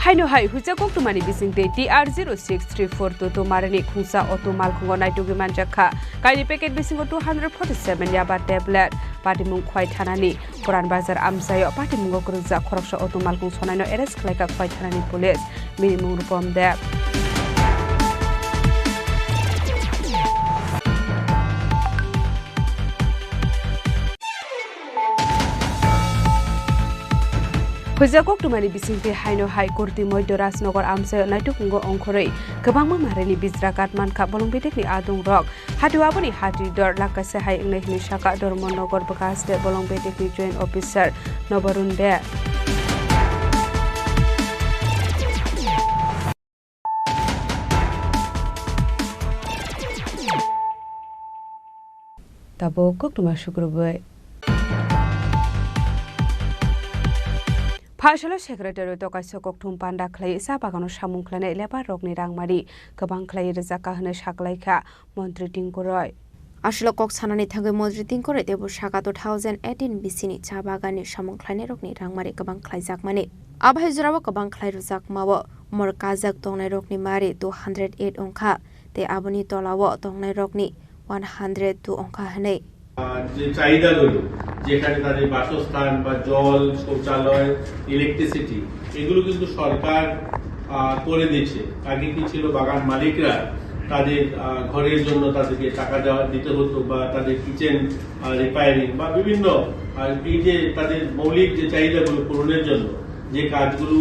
Haino hai huijak koktwmani bisingtwi T R zero six three four two two marani khungsa auto malkhungo naitugwi manjakha. Kaini packet bisingo two hundred forty seven yaba tablet. Patimung Khwai thanani Puran Bazar amchaio patimungo kwrwngjak khoroksa auto malkhung sonaino arrest khlaikha Khwai thanani police. Bini mung Rupom Deb. Huijak koktwmani bisingtwi haino hai Kurti Moidya Rajnagar amchaio naitukungo ongkhorwi kwbangma marini bijra kat mankha bolong bedekni adungrok. Hati aboni hati dor lakaisa hai wngnai hwnwi sakha Dharmanagar Bwkhaste bolong bedekni joint officer Nobarun Deb. Tabuk koktwma sukrubwi. Phasalo secretary to kaisa kokthum panda khlai cha bagano samung khlainai labour rokni rangmari kwbang khlai rwjak kha hwnwi saklaikha Montri Tingkoroi. Aswlo kok sanani thangwi Montri Tingkoroi teibo saka two thousand eighteen bisini cha baganni samung khlainairokni rangmari kwbang khlaijakmani. Abai jorao kwbang khlai rwjakmao mor kajak tongnairokni mari two hundred eight wngkha tei aboni tolao tongnairokni one hundred two wngkha hwnwi. আহ, যে চাহিদাগুলো, যেখানে তাদের বাসস্থান বা জল, শৌচালয়, ইলেকট্রিসিটি, এগুলো কিন্তু সরকার, আহ, করে দিচ্ছে। আগে কি ছিল, বাগান মালিকরা তাদের, আহ, ঘরের জন্য তাদেরকে টাকা দেওয়া, দিতে হতো বা তাদের কিচেন, আহ, রিপেয়ারিং বা বিভিন্ন, আহ, এই যে তাদের মৌলিক যে চাহিদাগুলো পূরণের জন্য যে কাজগুলো,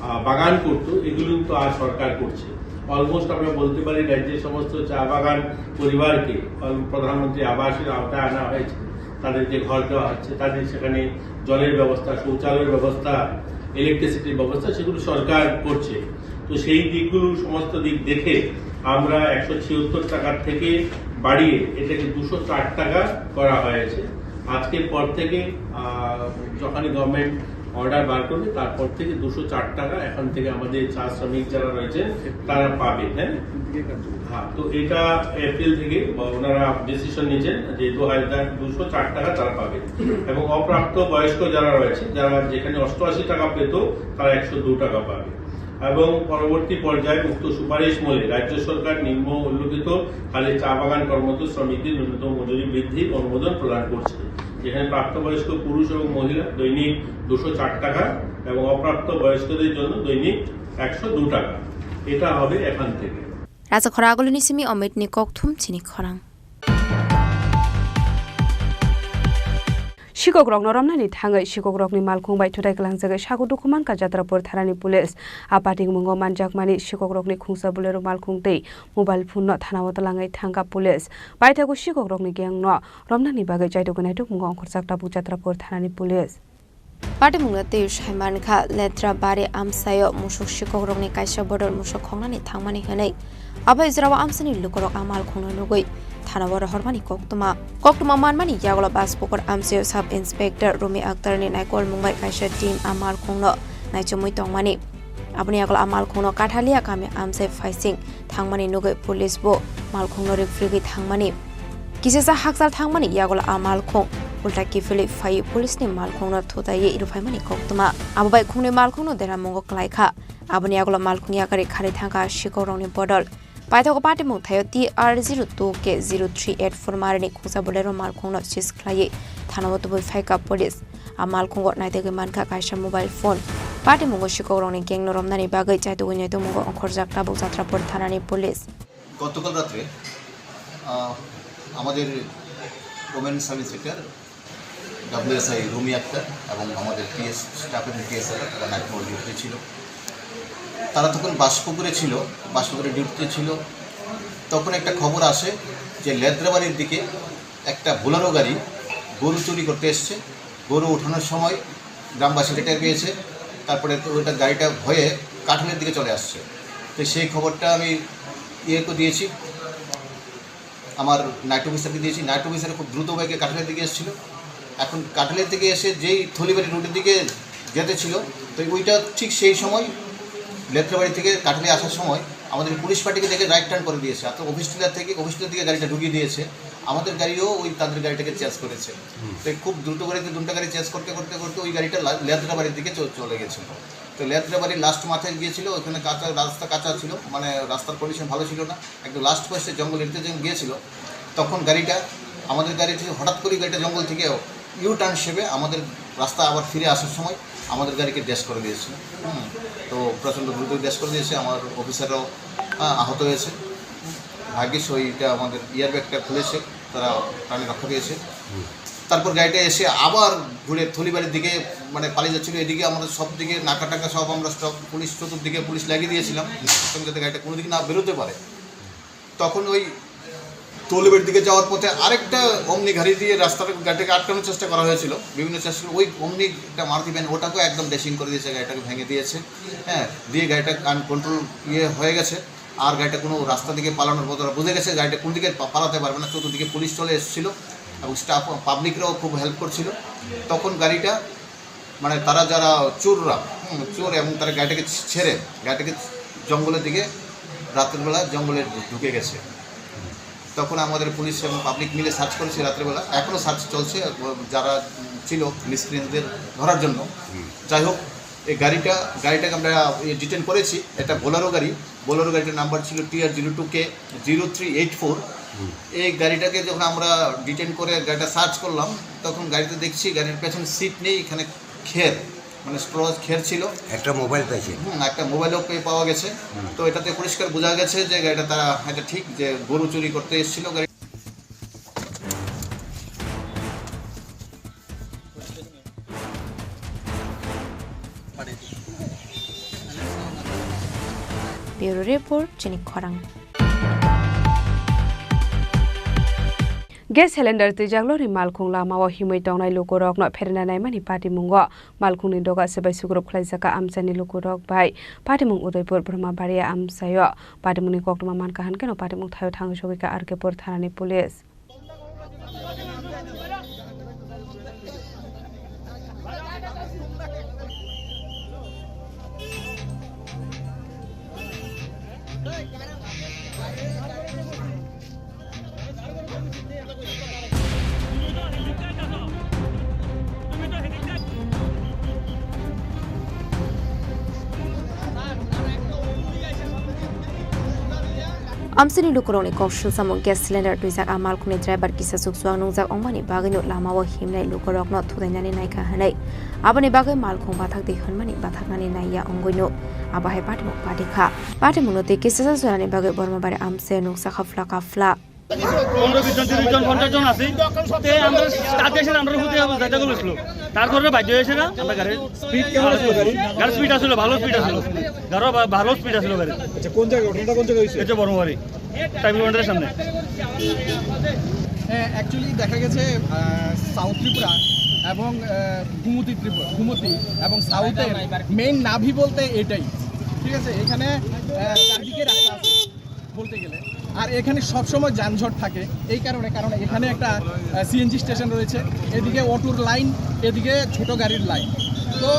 আহ, বাগান করতো, এগুলো কিন্তু আজ সরকার করছে। অলমোস্ট আমরা বলতে পারি রাজ্যের সমস্ত চা বাগান পরিবারকে, কারণ প্রধানমন্ত্রী আবাসের আওতায় আনা হয়েছে, তাদেরকে ঘর দেওয়া হচ্ছে, তাদের সেখানে জলের ব্যবস্থা, শৌচালয়ের ব্যবস্থা, ইলেকট্রিসিটির ব্যবস্থা, সেগুলো সরকার করছে। তো সেই দিকগুলো, সমস্ত দিক দেখে আমরা একশো ছিয়াত্তর টাকার থেকে বাড়িয়ে এটাকে দুশো চার টাকা করা হয়েছে। আজকের পর থেকে, আহ, যখনই গভর্নমেন্ট অর্ডার বার করবে, তারপর থেকে দুশো চার টাকা এখন থেকে আমাদের চা শ্রমিক যারা রয়েছেন, তারা পাবে, হ্যাঁ। হ্যাঁ, তো এটা এপ্রিল থেকে বা ওনারা ডিসিশন নিয়েছেন যে দু হাজার দুশো চার টাকা তারা পাবে। এবং অপ্রাপ্ত বয়স্ক যারা রয়েছে, যারা যেখানে অষ্টআশি টাকা পেত, তারা একশো দু টাকা পাবে। এবং পরবর্তী পর্যায়ে উক্ত সুপারিশ মূলে রাজ্য সরকার নিম্ন উল্লেখিত খালি চা বাগান কর্মরত শ্রমিকদের ন্যূনতম মজুরি বৃদ্ধি অনুমোদন প্রদান করছে, যেখানে প্রাপ্তবয়স্ক পুরুষ এবং মহিলা দৈনিক দুশো চার টাকা এবং অপ্রাপ্ত বয়স্কদের জন্য দৈনিক একশো দু টাকা। এটা হবে এখান থেকে। Raja khorang agulini simi Omitni kokthum chini khorang. Sikokrokno romnani thangwi sikokrokni malkhung bai thutai kwlangjagwi sago dukhu mankha Jatrapur thanani police. A pating mungo manjakmani sikokrokni khungsa Bolero malkhung tei mobile phone no thanao twlangwi thangkha police. Paithago sikokrokni gang no romnani bagwi chaitugwi naituk mungo ongkhorjak tabuk Jatrapur thanani police. Patimungno tei sai mankha, Letrabari amchaio musuk sikokrokni kaisa bodol musuk khoknani thangmani hwnwi. Abo ijrao amchaini lukurok a malkhungno nugwi thanao rohormani koktwma. Koktwma manmani yagulo Baspukur amchaio Sub Inspector Rumi Akhtarni naikolmung bai kaisa team a malkhungno naichomwi tongmani. Aboni yagulo a malkhungno Kathalia kami amchai phaising thangmani nugwi police bo malkhungno rikphirigwi thangmani. Kisisa hakchal thangmani yagulo a malkhung ulta kiphilwi phaiwi police ni malkhungno thutaiwi rwphaimani koktwma. Abo bai khungni malkhungno deramungo kwlaikha. Aboni yagulo malkhung yakarwi kharwi thangkha sikokrokni bodol. Paithago patimung thaio T R zero two K zero three eight four marini khungsa Bolero malkhungno seize khlaiwi thanao tubui phaikha police. A malkhungo naitugwi mankha kaisa mobile phone. Patimungo sikokrokni gangno romnani bagwi chaitugwi naitugmungo ongkhorjak tabuk Jatrapur thanani police. গতকাল রাত্রে, আহ, আমাদের women sub inspector ডাব্লিউএসআই রুমি আক্তার এবং আমাদের PS staff এবং পিএসএল তারা নাইট মোড় ডিউটিতে ছিল। তারা তখন বাসপুকুরে ছিল, বাসপুকুরে ডিউটিতে ছিল। তখন একটা খবর আসে যে লেদ্রাবাড়ির দিকে একটা বোলেরো গাড়ি গরু চুরি করতে এসছে। গরু উঠানোর সময় গ্রামবাসীরা টের পেয়েছে, তারপরে তো ওইটা গাড়িটা হয়ে কাঠালের দিকে চলে আসছে। তো সেই খবরটা আমি ইয়েকে দিয়েছি, আমার নাইট অফিসারকে দিয়েছি। নাইট অফিসার খুব দ্রুত বেগে কাঠালের দিকে এসেছিল। এখন কাঠালের দিকে এসে যেই থলিবাড়ি রোডের দিকে যেতে ছিল, তো ওইটা ঠিক সেই সময় লেত্রাবাড়ি থেকে কাঠালে আসার সময় আমাদের পুলিশ পার্টিকে দেখে রাইট টার্ন করে দিয়েছে, অর্থাৎ অফিস টিলার থেকে, অফিস টিলার দিকে গাড়িটা ঢুকিয়ে দিয়েছে। আমাদের গাড়িও ওই তাদের গাড়িটাকে চেস করেছে। তো খুব দ্রুত গতিতে দুটো গাড়ি চেস করতে করতে করতে ওই গাড়িটা লা-, লেত্রাবাড়ির দিকে চ-, চলে গেছিল। তো লেত্রাবাড়ির লাস্ট মাথায় গিয়েছিল, ওখানে কাঁচা রাস্তা, কাঁচা ছিল, মানে রাস্তার কন্ডিশন ভালো ছিল না। একদম লাস্ট পয়েন্টে জঙ্গল এরিয়াতে যখন গিয়েছিল, তখন গাড়িটা, আমাদের গাড়ি থেকে হঠাৎ করে গাড়িটা জঙ্গল থেকে ইউ টার্ন হিসেবে আমাদের রাস্তা আবার ফিরে আসার সময় আমাদের গাড়িকে ড্যাশ করে দিয়েছে। হুম, তো প্রচণ্ড দ্রুত ড্যাশ করে দিয়েছে। আমার অফিসাররাও, হ্যাঁ, আহত হয়েছে। ভাগ্যিস ওইটা আমাদের এয়ার ব্যাগটা খুলেছে, তারা প্রাণে রক্ষা পেয়েছে। তারপর গাড়িটা এসে আবার ঘুরে থলিবাড়ির দিকে, মানে, পালিয়ে যাচ্ছিল। এদিকে আমাদের সব দিকে নাকা টাকা সব আমরা স্টক, পুলিশ চতুর্দিকে পুলিশ লাগিয়ে দিয়েছিলাম, যাতে গাড়িটা কোনো দিকে না বেরোতে পারে। তখন ওই থলিবাড়ির দিকে যাওয়ার পথে আরেকটা অমনি গাড়ি দিয়ে রাস্তাটা, গাড়িটাকে আটকানোর চেষ্টা করা হয়েছিল, বিভিন্ন চেষ্টা। ওই অমনি একটা মারুতি ভ্যান, ওটাকেও একদম ড্যাশিং করে দিয়েছে, গাড়িটাকে ভেঙে দিয়েছে। হ্যাঁ, দিয়ে গাড়িটা আনকন্ট্রোল ইয়ে হয়ে গেছে। আর গাড়িটা কোনো রাস্তা দিকে পালানোর মতো ওরা বুঝে গেছে, গাড়িটা কোন দিকে পা-, পালাতে পারবে না। চতুর্দিকে পুলিশ চলে এসেছিল এবং স্টাফ, পাবলিকরাও খুব হেল্প করছিল। তখন গাড়িটা মানে তারা যারা চোররা, হুম, চোর এবং তারা গাড়িটাকে ছেড়ে গাড়িটাকে জঙ্গলের দিকে রাতের বেলা জঙ্গলে ঢু-, ঢুকে গেছে। তখন আমাদের পুলিশ এবং পাবলিক মিলে সার্চ করেছি রাতের বেলা, এখনও সার্চ চলছে। যারা ছিল মিসক্রিয়েন্টদের ধরার জন্য। যাই হোক, এই গাড়িটা গাড়িটাকে আমরা ডিটেন করেছি। একটা বোলেরো গাড়ি, বোলেরো গাড়িটার নাম্বার ছিল টি আর জিরো টু কে জিরো থ্রি এইট ফোর। এই গাড়িটাকে যখন আমরা ডিটেন করে গাড়িটা সার্চ করলাম, তখন গাড়িতে দেখছি গাড়ির পেছনে সিট নেই, এখানে খের, মানে স্ট্র খের ছিল। একটা মোবাইল পাইছে। হুম, একটা মোবাইলও পে-, পাওয়া গেছে। তো এটাতে পরিষ্কার বোঝা গেছে যে গাড়িটা তারা, এটা ঠিক যে গরু চুরি করতে এসেছিল গাড়ি। Bureau Report, Chini Khorang. Gas cylinder twijak lorni malkhung lamao himwi tongnai lukurokno pherna naimani patimungo malkhungni doga se bai sugrub khlaijak kha amchaini lukurok bai. Patimung Udaipur Brahmabaria amchaio. Patimungni koktwma mankha hwnkhe no patimung thaio thangwi sogwi kha R K Pur thanani police. Amsini lukurokni kok swlsamung gas cylinder twijak a malkhungni driver kisa chukchuak nungjak wngmani bagwino lamao himnai lukurokno thudainani naikha hwnwi. Aboni bagwi malkhung bathak di hwnmani bathaknani naiya wngwino. Abo hai patimung patikha. Patimungno tei kisa jorani bagwi Bormabari amchaio nukjakha phlaka phlak. পনেরো বিশ জন, তিরিশ জন, পঞ্চাশ জন আছি। তে আমরা স্টাফ এসে আমরা হুতে যাইতে বলেছিল। তারপরে বাধ্য হয়েছে না, আমরা গাড়ির স্পিড কেমন ছিল গাড়ি? গাড়ির স্পিড আসলে ভালো স্পিড আসলে। গাড়ি ভা-, ভালো স্পিড আসলে গাড়ি। আচ্ছা, কোন জায়গায়? ঘটনাটা কোন জায়গায় হয়েছে? এটা বড় বাড়ি। টাইপ ওয়ান্ডারের সামনে। অ্যাকচুয়ালি দেখা গেছে, আহ, সাউথ ত্রিপুরা এবং, আহ, গোমতী ত্রিপুরা, গোমতী এবং সাউথের মেইন নাভি বলতে এটাই, ঠিক আছে? এখানে, আহ, চারদিকে রাস্তা আছে বলতে গেলে। আর এখানে সবসময় যানজট থাকে এই কারণে, কারণ এখানে একটা, আহ, সিএনজি স্টেশন রয়েছে, এদিকে অটোর লাইন, এদিকে ছোট গাড়ির লাইন। তো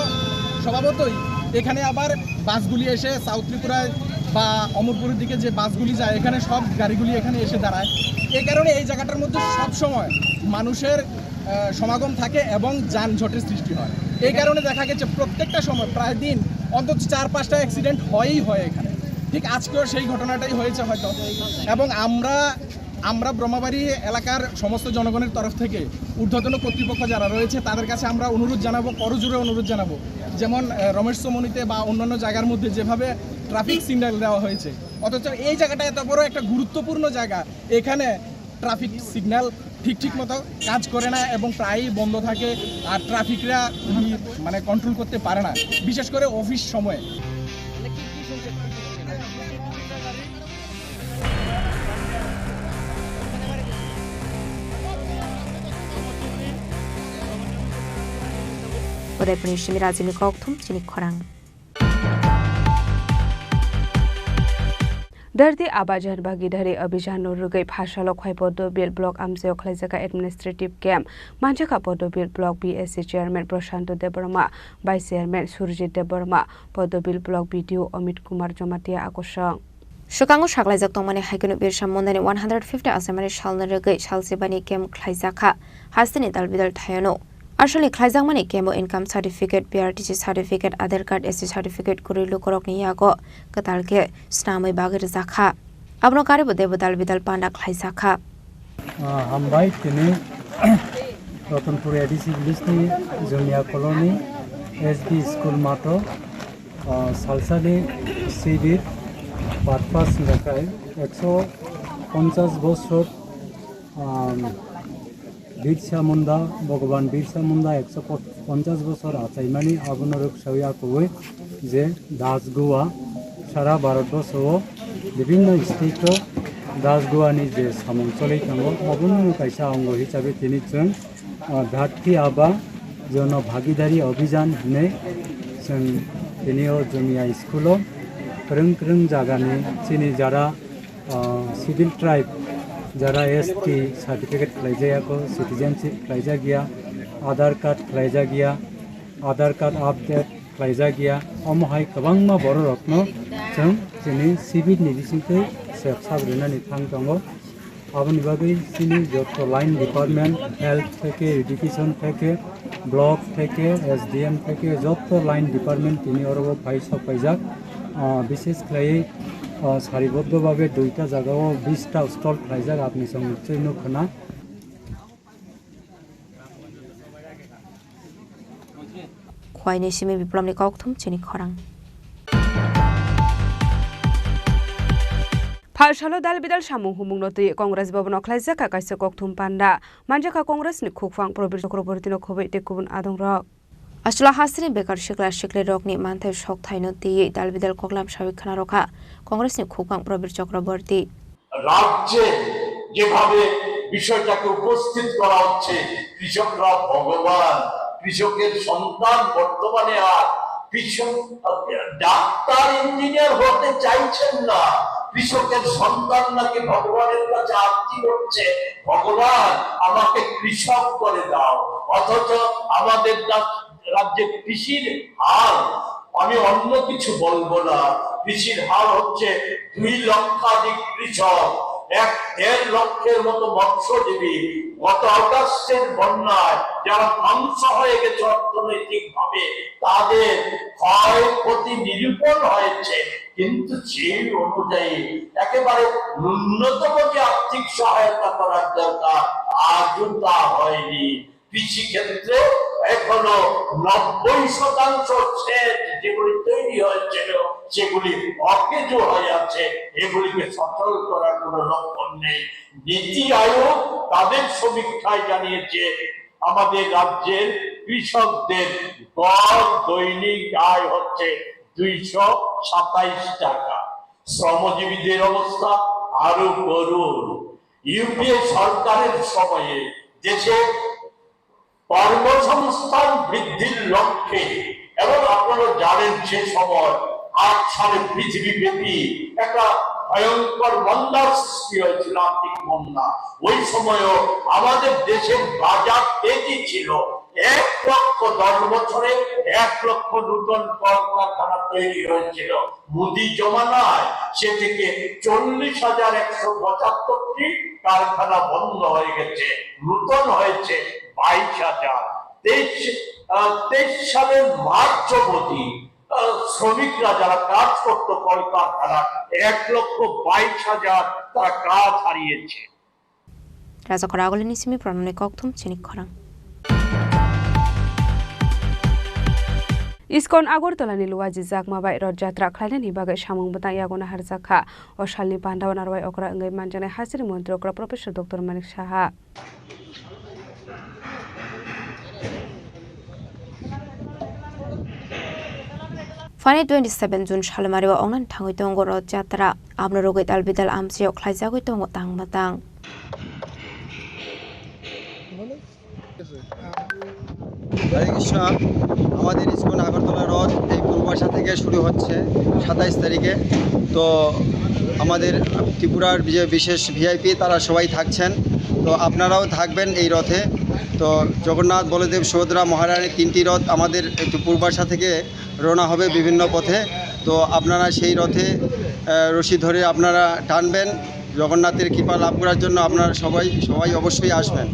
স্বভাবতই এখানে আবার বাসগুলি এসে সাউথ ত্রিপুরায় বা অমরপুরের দিকে যে বাসগুলি যায়, এখানে সব গাড়িগুলি এখানে এসে দাঁড়ায়। এই কারণে এই জায়গাটার মধ্যে সবসময় মানুষের, আহ, সমাগম থাকে এবং যানজটের সৃষ্টি হয়। এই কারণে দেখা গেছে প্রত্যেকটা সময় প্রায় দিন অন্তত চার পাঁচটা অ্যাক্সিডেন্ট হয়ই হয় এখানে। ঠিক আজকেও সেই ঘটনাটাই হয়েছে হয়তো। এবং আমরা, আমরা ব্রহ্মাবাড়ি এলাকার সমস্ত জনগণের তরফ থেকে ঊর্ধ্বতন কর্তৃপক্ষ যারা রয়েছে, তাদের কাছে আমরা অনুরোধ জানাবো, করজোড়ে অনুরোধ জানাবো, যেমন, আহ, রমেশ চৌমুহনীতে বা অন্যান্য জায়গার মধ্যে যেভাবে ট্রাফিক সিগন্যাল দেওয়া হয়েছে, অথচ এই জায়গাটা এত বড় একটা গুরুত্বপূর্ণ জায়গা, এখানে ট্রাফিক সিগন্যাল ঠিক ঠিক মতো কাজ করে না এবং প্রায়ই বন্ধ থাকে। আর ট্রাফিকরা খুবই, মানে, কন্ট্রোল করতে পারে না, বিশেষ করে অফিস সময়ে। Udaipurni simi Rajini Kokthum, Chini Khorang. Dharti Aba Jan Bhagidari Abhijan no rwgwi Phasalo Khwai Poddobil Block amchaio khlaijak kha administrative camp. Manjakha Poddobil Block B S C Chairman Prashanto Debbarma, Vice Chairman Surjit Debbarma, Poddobil Block B D O Amit Kumar Jamatia akosong. Swkango saklaijak tongmani hai kheno Birsa Mundani one hundred fifty achaimani salni rwgwi salsibani camp khlaijak kha hasteni dalbidal thayano. Aswlni khlaijakmani camp-o income certificate, P R T C certificate, Aadhaar card, S C certificate kwrwi lukurokni yago kwtal khe snamwi bagwi rwjak kha. Abono karwibo teibo dalbidal panda khlaijak kha. Ah, hambai tini Ratanpur A D C village ni Jumia Colony S D school mato, ah, salsani sibir purpose hwnkha khe ekso ponchas bosor, ah, Birsa Munda, Bhagwan Birsa Munda ekso ponchas bosor achaimani, abono rwksawi akwui je Das Goa sara Bharat borso o bibhinno state o Das Goa ni je samung choli tongo, obono kaisa ongo hisabe tini chwng, ah, Dharti Aba Jono Bhagidari Abhijan hinwi chwng tini o Jumia school o kwrwng kwrwng jagani chini jara, ah, schedule tribe, jara S T certificate khlaijak ya, citizenship khlaijak ya, Aadhaar card khlaijak ya, Aadhaar card update khlaijak ya, omo hai kwbangma bororokno chwng chini civil ni bisingtwi sep sap rwnani thang tongo. Aboni bagwi chini joto line department, health theke, education theke, block theke, S D M theke, joto line department tini oro o phai sok paijak. Ah, bishes khlaiwi, ah, sariboddo bhabe duita jaga o bish ta stall khlaijak, apni song nichoi nuk khna. Khwai ni simi biplomni kokthum chini khorang. Phalsalo dal bidal samung humungno twi Congress Bhavan o khlaijak kha kaisa kokthum panda. Manjakha Congress ni khukphang Probir Chakraborty no khobwi tei kubun adongrok. Achula hasteni bekar sikla siklirokni manthai sokthaino twiwi dal bidal koklam sawi khwnarokha Congress ni khukphang Probir Chakraborty. রাজ্যে যেভাবে বিষয়টাকে উপস্থিত করা হচ্ছে, কৃষকরা ভগবান, কৃষকের সন্তান বর্তমানে আর কৃষক, ডাক্তার ইঞ্জিনিয়ার হতে চাইছেন না, কৃষকের সন্তান নাকি ভগবানের কাছে আরতি করছে, "ভগবান, আমাকে কৃষক করে দাও।" অথচ আমাদের রাজ-, রাজ্যের কৃষির হাল, আমি অন্য কিছু বলবো না, কৃষির হাল হচ্ছে দুই লক্ষাধিক কৃষক, এক দেড় লক্ষের মতো মৎস্যজীবী গত আগস্টের বন্যায় যারা ধ্বংস হয়ে গেছে অর্থনৈতিকভাবে, তাদের ক্ষয়ক্ষতি নিরূপণ হয়েছে, কিন্তু সেই অনুযায়ী একেবারে ন্যূনতম যে আর্থিক সহায়তা করার দরকার, আজও তা হয়নি। কৃষি ক্ষেত্রে এখনো নব্বই শতাংশ সেচ যেগুলি তৈরি হয়েছিল, সেগুলি অকেজো হয়ে আছে, এগুলিকে সচল করার কোনো লক্ষণ নেই। নীতি আয়োগ তাদের সমীক্ষায় জানিয়েছে, আমাদের রাজ্যের কৃষকদের গড় দৈনিক আয় হচ্ছে দুইশো সাতাইশ টাকা। শ্রমজীবীদের অবস্থা আরো করুণ। ইউপিএ সরকারের সময়ে দেশে কর্মসংস্থান বৃদ্ধির লক্ষ্যে, এবং আপনারা জানেন, সে সময় আট সালে পৃথিবীব্যাপী একটা ভয়ঙ্কর মন্দার সৃষ্টি হয়েছিল, আর্থিক মন্দা। ওই সময়ও আমাদের দেশের বাজার তেজি ছিল। এক লক্ষ, দশ বছরে এক লক্ষ নতুন কলকারখানা তৈরি হয়েছিল। মোদি জমানায় সে থেকে চল্লিশ হাজার একশো পঁচাত্তরটি কারখানা বন্ধ হয়ে গেছে, নতুন হয়েছে বাইশ হাজার। তেইশ, আহ, তেইশ সালের মার্চ অবধি, আহ, শ্রমিকরা যারা কাজ করত কলকারখানায়, এক লক্ষ বাইশ হাজার তারা কাজ হারিয়েছে। Raja Khoraguli ni simi pranani kokthum chini khorang. Iskon Agartala ni Luaji Jakma bai Rod Jatra khlainani bagwi samung bwtang yago naharjak kha. O salni pandao narwai okra wngwi manjaknai hasteni montri okra Professor Doctor Manik Saha. Phaini twenty seven June salmari o wngnani thangwi tongo Rod Jatra. Aboni rwgwi dal bidal amchio khlaijagwi tongo tang mwtang. হরে কৃষ্ণ। আমাদের ইসকন আগরতলা রথ এই পূর্বাশা থেকে শুরু হচ্ছে সাতাইশ তারিখে। তো আমাদের ত্রিপুরার যে বিশেষ ভিআইপি, তারা সবাই থাকছেন। তো আপনারাও থাকবেন এই রথে। তো জগন্নাথ, বলদেব, সুভদ্রা, মহারানী তিনটি রথ আমাদের এই পূর্বাশা থেকে রওনা হবে বিভিন্ন পথে। তো আপনারা সেই রথে, আহ, রশি ধরে আপনারা টানবেন। জগন্নাথের কৃপা লাভ করার জন্য আপনারা সবাই, সবাই অবশ্যই আসবেন।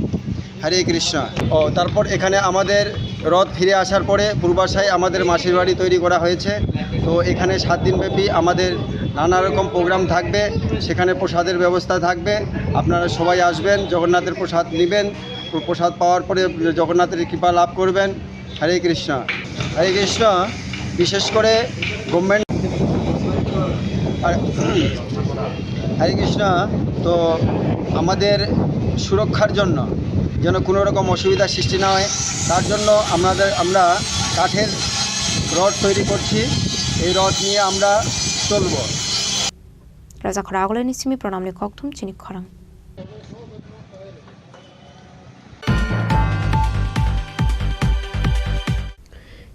হরে কৃষ্ণ। ও, তারপর এখানে আমাদের রথ ফিরে আসার পরে পূর্বাশায় আমাদের মাসির বাড়ি তৈরি করা হয়েছে। তো এখানে সাত দিনব্যাপী আমাদের নানা রকম প্রোগ্রাম থাকবে, সেখানে প্রসাদের ব্যবস্থা থাকবে। আপনারা সবাই আসবেন, জগন্নাথের প্রসাদ নেবেন। প্র-, প্রসাদ পাওয়ার পরে জগন্নাথের কৃপা লাভ করবেন। হরে কৃষ্ণ। হরে কৃষ্ণ। বিশেষ করে গভর্নমেন্ট, আর হরে কৃষ্ণ। তো আমাদের সুরক্ষার জন্য যেন কোনো রকম অসুবিধা সৃষ্টি না হয়, তার জন্য আমাদের, আমরা কাঠের রথ তৈরি করছি। এই রথ নিয়ে আমরা চলব। Raja Khoraguli ni simi pranamni kokthum chini khorang.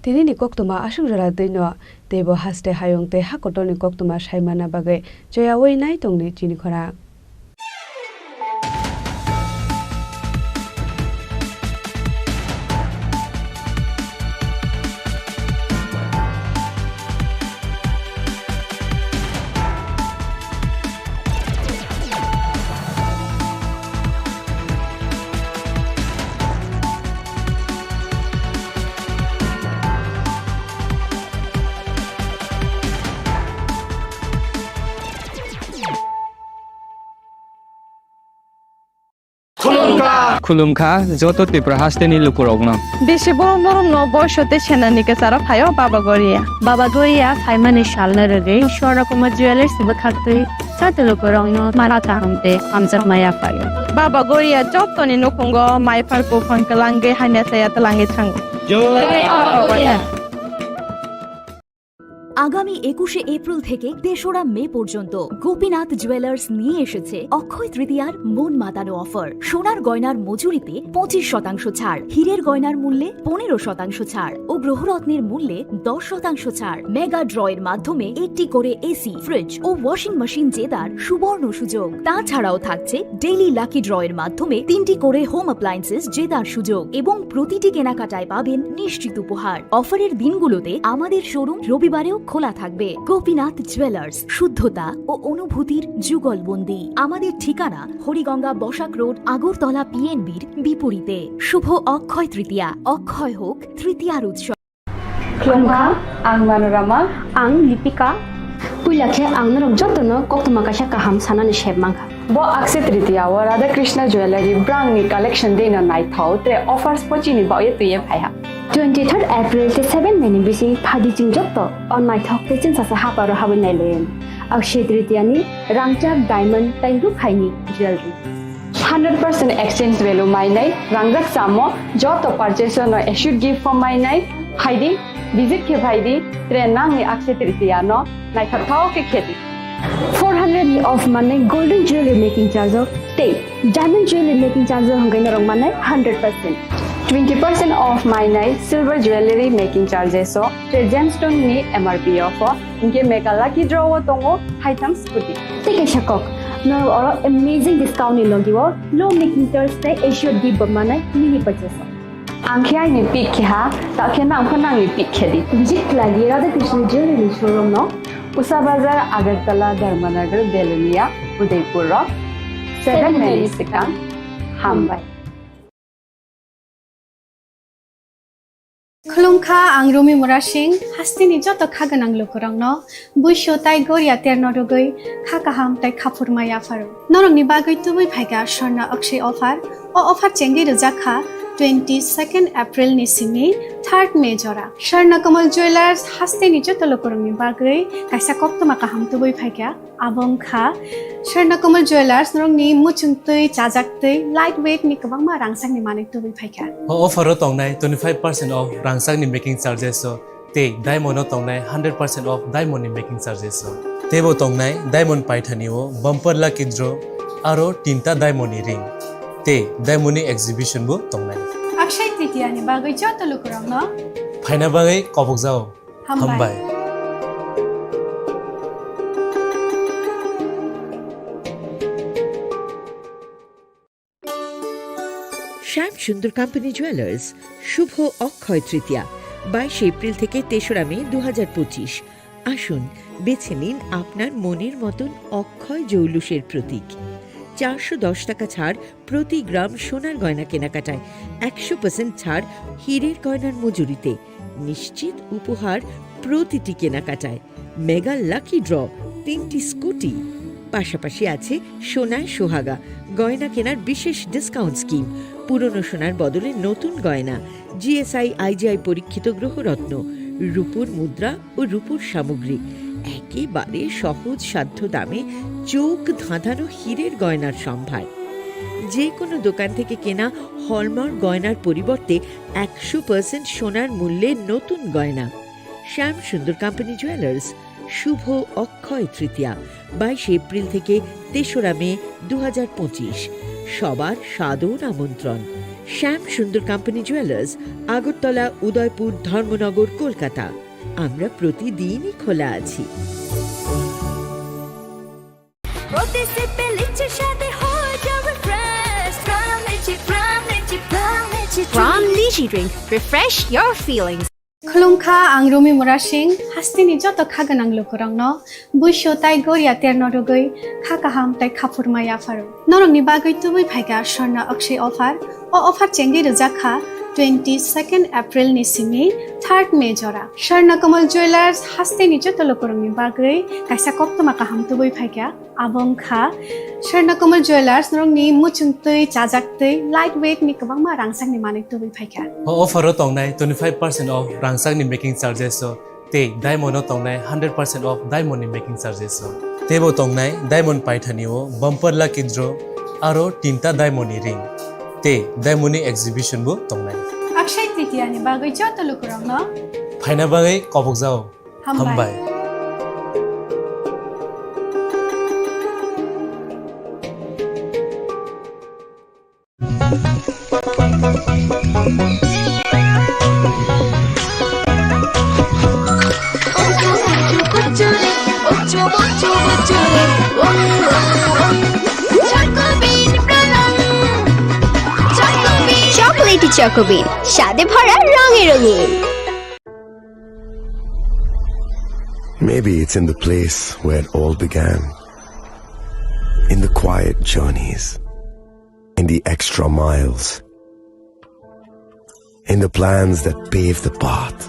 Tini ni koktwma aswk jora twi no, teibo haste hayung tei ha kotor ni koktwma sai manna bagwi choyaui nai tong di chini khorang. Khulumkha joto Tripura hasteni lukurokno. Bisi borok norokno boiso tei senani kwcharo phaio Baba Goria. Baba Goria phaimani salno rwgwi Swarna Kumar Jewellers bwkhaktwi joto lukurokno mara kaham tei hamjakma yaphaio. Baba Goria jotoni nukhungo maiphar kuphang kwlangwi hamya saya twlangwi thango. আগামী একুশে এপ্রিল থেকে তেসরা মে পর্যন্ত গোপীনাথ জুয়েলার্স নিয়ে এসেছে অক্ষয় তৃতীয়ার মন মাতানো অফার। সোনার গয়নার মজুরিতে পঁচিশ শতাংশ ছাড়, হীরের গয়নার মূল্যে পনেরো শতাংশ ছাড় ও গ্রহরত্নের মূল্যে দশ শতাংশ ছাড়। মেগা ড্রয়ের মাধ্যমে একটি করে এসি, ফ্রিজ ও ওয়াশিং মেশিন জেতার সুবর্ণ সুযোগ। তাছাড়াও থাকছে ডেইলি লাকি ড্রয়ের মাধ্যমে তিনটি করে হোম অ্যাপ্লায়েন্সেস জেতার সুযোগ এবং প্রতিটি কেনাকাটায় পাবেন নিশ্চিত উপহার। অফারের দিনগুলোতে আমাদের শোরুম রবিবারেও খোলা থাকবে। গোপীনাথ জুয়েলার্স, শুদ্ধতা ও অনুভূতির যুগলবন্দি। আমাদের ঠিকানা হরিগঙ্গা বসাক রোড, আগরতলা পিএনবির বিপরীতে। শুভ অক্ষয় তৃতীয়া, অক্ষয় হোক তৃতীয়ার উৎসব। Khulumkha, ang Manorama. Ang Lipika. Puila khe ang norok jotono koktwma kaisa kaham sanani sep mankha. Bo Akshaya Tritiya o Radha Krishna Jewellery brangni collection dino naithok tre offers pochini baoye twiye phaiha. Twenty third April tei seven May ni bising phadi chwng joto o naithok tei chwngsasa haparo habwi nailayan. Akshaya Tritiya ni rangchak diamond tei rukhaini jewellery. Hundred percent exchange value mainai, rangjak chamo, joto purchase no assured gift form mainai, phaidi, visit khe phaidi, tre nangni Akshaya Tritiya no naithok thok khe khedi. Four hundred ni off manai golden jewelry making charge o tei diamond jewelry making charge o hwnkhai norok manai hundred percent. Twenty percent off mainai silver jewelry making charges o tre gemstone ni M R P off o. Hinkhe mega lucky draw o tongo haitham scooty. Tei kaisa kok, norok oro amazing discount ni logi o low making charge tei assured gift bo manai mini purchase o. Ang khe aini pick khe ha, ta khe nang pho nangni pick khe di. Visit khlai di Radha Krishna Jewelry ni showroom no. Usa Bazar, Agartala, Dharmanagar, Belonia, Udaipur o seven May ni swkang. Hambai. Khulumkha, ang Rumi Murasing, hasteni joto kha gwnang lukurokno buisu tai goria terno rwgwi kha kaham tai khaphurma yapharo. Norokni bagwi tubui phaikha Swarna Akshay offer. O offer chengwi rwjak kha twenty second April ni simi third May jora. Swarna Kamal Jewellers hasteni joto lukurokni bagwi kaisa koktwma kaham tubui phaikha. Abo wngkha Swarna Kamal Jewellers, norokni muchung twi, chajak twi, light weight ni kwbangma rangchakni manwi tubui phaikha. O offer o tongnai twenty five percent off rangchakni making charges o tei diamond o tongnai hundred percent off diamond ni making charges o. Teibo tongnai diamond paithani o bumper lucky draw aro tinta diamond ni ring tei diamond ni exhibition bo tongnai. Akshay Tritiya ni bagwi joto lukurokno phaina bagwi kobokjao. Hambai. Hambai. শ্যাম সুন্দর company jewellers, শুভ অক্ষয় তৃতীয়া, বাইশ এপ্রিল থেকে তেসরা মে দু হাজার পঁচিশ। আসুন, বেছে নিন আপনার মনের মতন অক্ষয় জৌলুসের প্রতীক। চারশো দশ টাকা ছাড় প্রতি গ্রাম সোনার গয়না কেনাকাটায়, একশো পার্সেন্ট ছাড় হীরের গয়নার মজুরিতে, নিশ্চিত উপহার প্রতিটি কেনাকাটায়, মেগা লাকি ড্র, তিনটি স্কুটি। পাশাপাশি আছে সোনায় সোহাগা, গয়না কেনার বিশেষ ডিসকাউন্ট স্কিম, পুরনো সোনার বদলে নতুন গয়না, জিএসআই আইজিআই পরীক্ষিত গ্রহরত্ন, রূপোর মুদ্রা ও রূপোর সামগ্রী, একেবারে সহজ সাধ্য দামে চোখ ধাঁধানো হীরের গয়নার সম্ভার। যে কোনো দোকান থেকে কেনা হলমার্ক গয়নার পরিবর্তে একশো পার্সেন্ট সোনার মূল্যে নতুন গয়না। শ্যাম সুন্দর কোম্পানি জুয়েলার্স, শুভ অক্ষয় তৃতীয়া, বাইশ এপ্রিল থেকে তেসরা মে দু হাজার পঁচিশ। সবার সাদর আমন্ত্রণ। শ্যাম সুন্দর কোম্পানি জুয়েলার্স, আগরতলা, উদয়পুর, ধর্মনগর, কলকাতা। আমরা প্রতিদিনই খোলা আছি। প্রতি সিপে লিচি স্বাদে হয়ে যাবে ফ্রেশ। প্রাণ লিচি, প্রাণ লিচি, প্রাণ লিচি। Pran Lychee Drink. Refresh your feelings. Khulumkha, ang Rumi Murasing, hasteni joto kha gwnang lukurokno buisu tai goria terno rwgwi kha kaham tai khaphurma yapharo. Norokni bagwi tubui phaikha Swarna Akshay offer. O offer chengwi rwjak kha Twenty second April ni simi third May jora Swarna Kamal Jewellers hasteni joto lukurokni bagwi kaisa koktwma kaham tubui phaikha. Abo wngkha Swarna Kamal Jewellers norokni muchungtwi, chajaktwi, light weight ni kwbangma rangchakni manwi tubui phaikha. O offer o tongnai twenty five percent off rangchakni making charges o tei diamond o tongnai hundred percent off diamond ni making charges o. Teibo tongnai diamond paithani o bumper lucky draw aro tinta diamond ni ring tei diamond ni exhibition bo tongnai. Akshay Tritiya ni bagwi joto lukurokno phaina bagwi kobokjao. Hambai. Hambai. Chocolatey Choco Bean, স্বাদে ভরা রঙে রঙিন। Maybe it's in the place where it all began. In the quiet journeys. In the extra miles. In the plans that pave the path.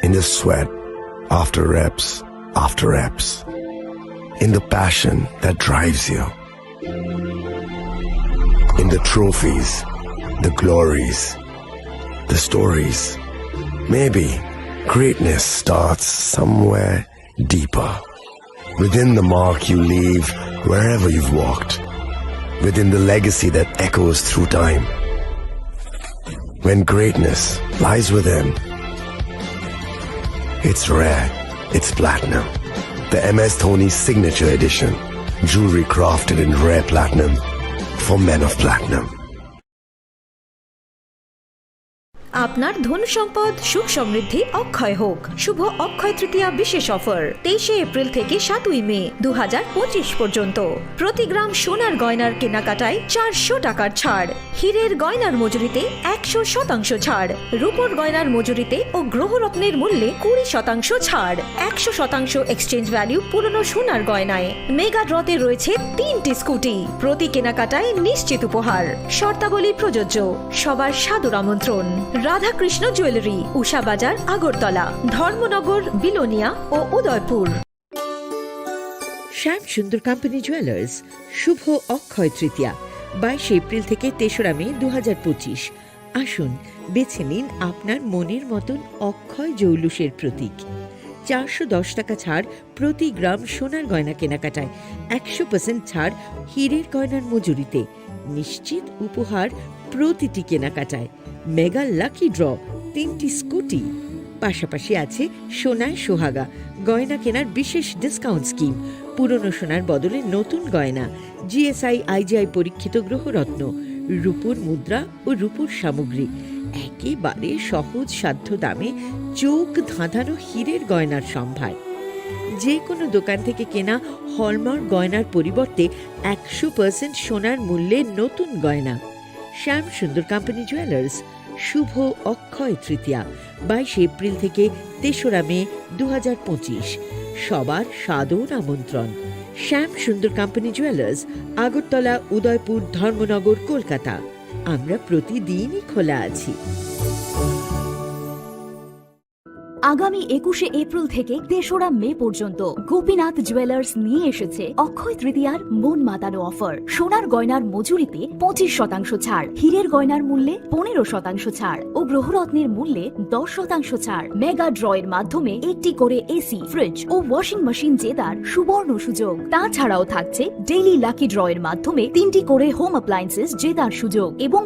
In the sweat after reps after reps. In the passion that drives you. In the trophies, the glories, the stories. Maybe greatness starts somewhere deeper. Within the mark you leave wherever you've walked. Within the legacy that echoes through time. When greatness lies within, it's rare, it's platinum. The M S Dhoni Signature Edition. Jewelry crafted in rare platinum for men of platinum. আপনার ধন সম্পদ সুখ সমৃদ্ধি অক্ষয় হোক। শুভ অক্ষয় তৃতীয়া বিশেষ অফার তেইশে এপ্রিল থেকে সাতই মে দু হাজার পঁচিশ পর্যন্ত। প্রতি গ্রাম সোনার গয়নার কেনাকাটায় চারশো টাকার ছাড়, হীরের গয়নার মজুরিতে একশো শতাংশ ছাড়, রূপোর গয়নার মজুরিতে ও গ্রহরত্নের মূল্যে কুড়ি শতাংশ ছাড়, একশো শতাংশ এক্সচেঞ্জ ভ্যালু পুরনো সোনার গয়নায়। মেগা ড্রতে রয়েছে তিনটি স্কুটি, প্রতি কেনাকাটায় নিশ্চিত উপহার। শর্তাবলী প্রযোজ্য। সবার সাদর আমন্ত্রণ। রাধাকৃষ্ণ জুয়েলারি, উষা বাজার, আগরতলা, ধর্মনগর, বিলোনিয়া ও উদয়পুর। শ্যাম সুন্দর কোম্পানি জুয়েলার্স, শুভ অক্ষয় তৃতীয়া, বাইশে এপ্রিল থেকে তেসরা মে দু হাজার পঁচিশ। আসুন, বেছে নিন আপনার মনের মতন অক্ষয় জৌলুসের প্রতীক। চারশো দশ টাকা ছাড় প্রতি গ্রাম সোনার গয়না কেনাকাটায়, একশো পার্সেন্ট ছাড় হীরের গয়নার মজুরিতে, নিশ্চিত উপহার প্রতিটি কেনাকাটায়। মেগা লাকি ড্র, তিনটি স্কুটি, পাশাপাশি আছে সোনায় সোহাগা, গয়না কেনার বিশেষ ডিসকাউন্ট স্কিম, পুরনো সোনার বদলে নতুন গয়না, G S I, I G I পরীক্ষিত গ্রহরত্ন, রূপোর মুদ্রা ও রূপোর সামগ্রী, একেবারে সহজ সাধ্য দামে চোখ ধাঁধানো হীরের গয়নার সম্ভার। যে কোনো দোকান থেকে কেনা হলমার্ক গয়নার পরিবর্তে একশো পার্সেন্ট সোনার মূল্যে নতুন গয়না। শ্যাম সুন্দর কোম্পানি জুয়েলার্স, শুভ অক্ষয় তৃতীয়া, বাইশে এপ্রিল থেকে তেসরা মে দু হাজার পঁচিশ। সবার সাদর আমন্ত্রণ। শ্যাম সুন্দর কোম্পানি জুয়েলার্স, আগরতলা, উদয়পুর, ধর্মনগর, কলকাতা। আমরা প্রতিদিনই খোলা আছি। আগামী একুশে এপ্রিল থেকে তেসরা মে পর্যন্ত গোপীনাথ জুয়েলার্স নিয়ে এসেছে অক্ষয় তৃতীয়ার মন মাতানো অফার। সোনার গয়নার মজুরিতে পঁচিশ শতাংশ ছাড়, হীরের গয়নার মূল্যে পনেরো শতাংশ ছাড় ও গ্রহরত্নের মূল্যে দশ শতাংশ ছাড়। মেগা ড্র এর মাধ্যমে একটি করে এসি, ফ্রিজ ও ওয়াশিং মেশিন জেতার সুবর্ণ সুযোগ। তাছাড়াও থাকছে ডেইলি লাকি ড্র এর মাধ্যমে তিনটি করে হোম অ্যাপ্লায়েন্সেস জেতার সুযোগ এবং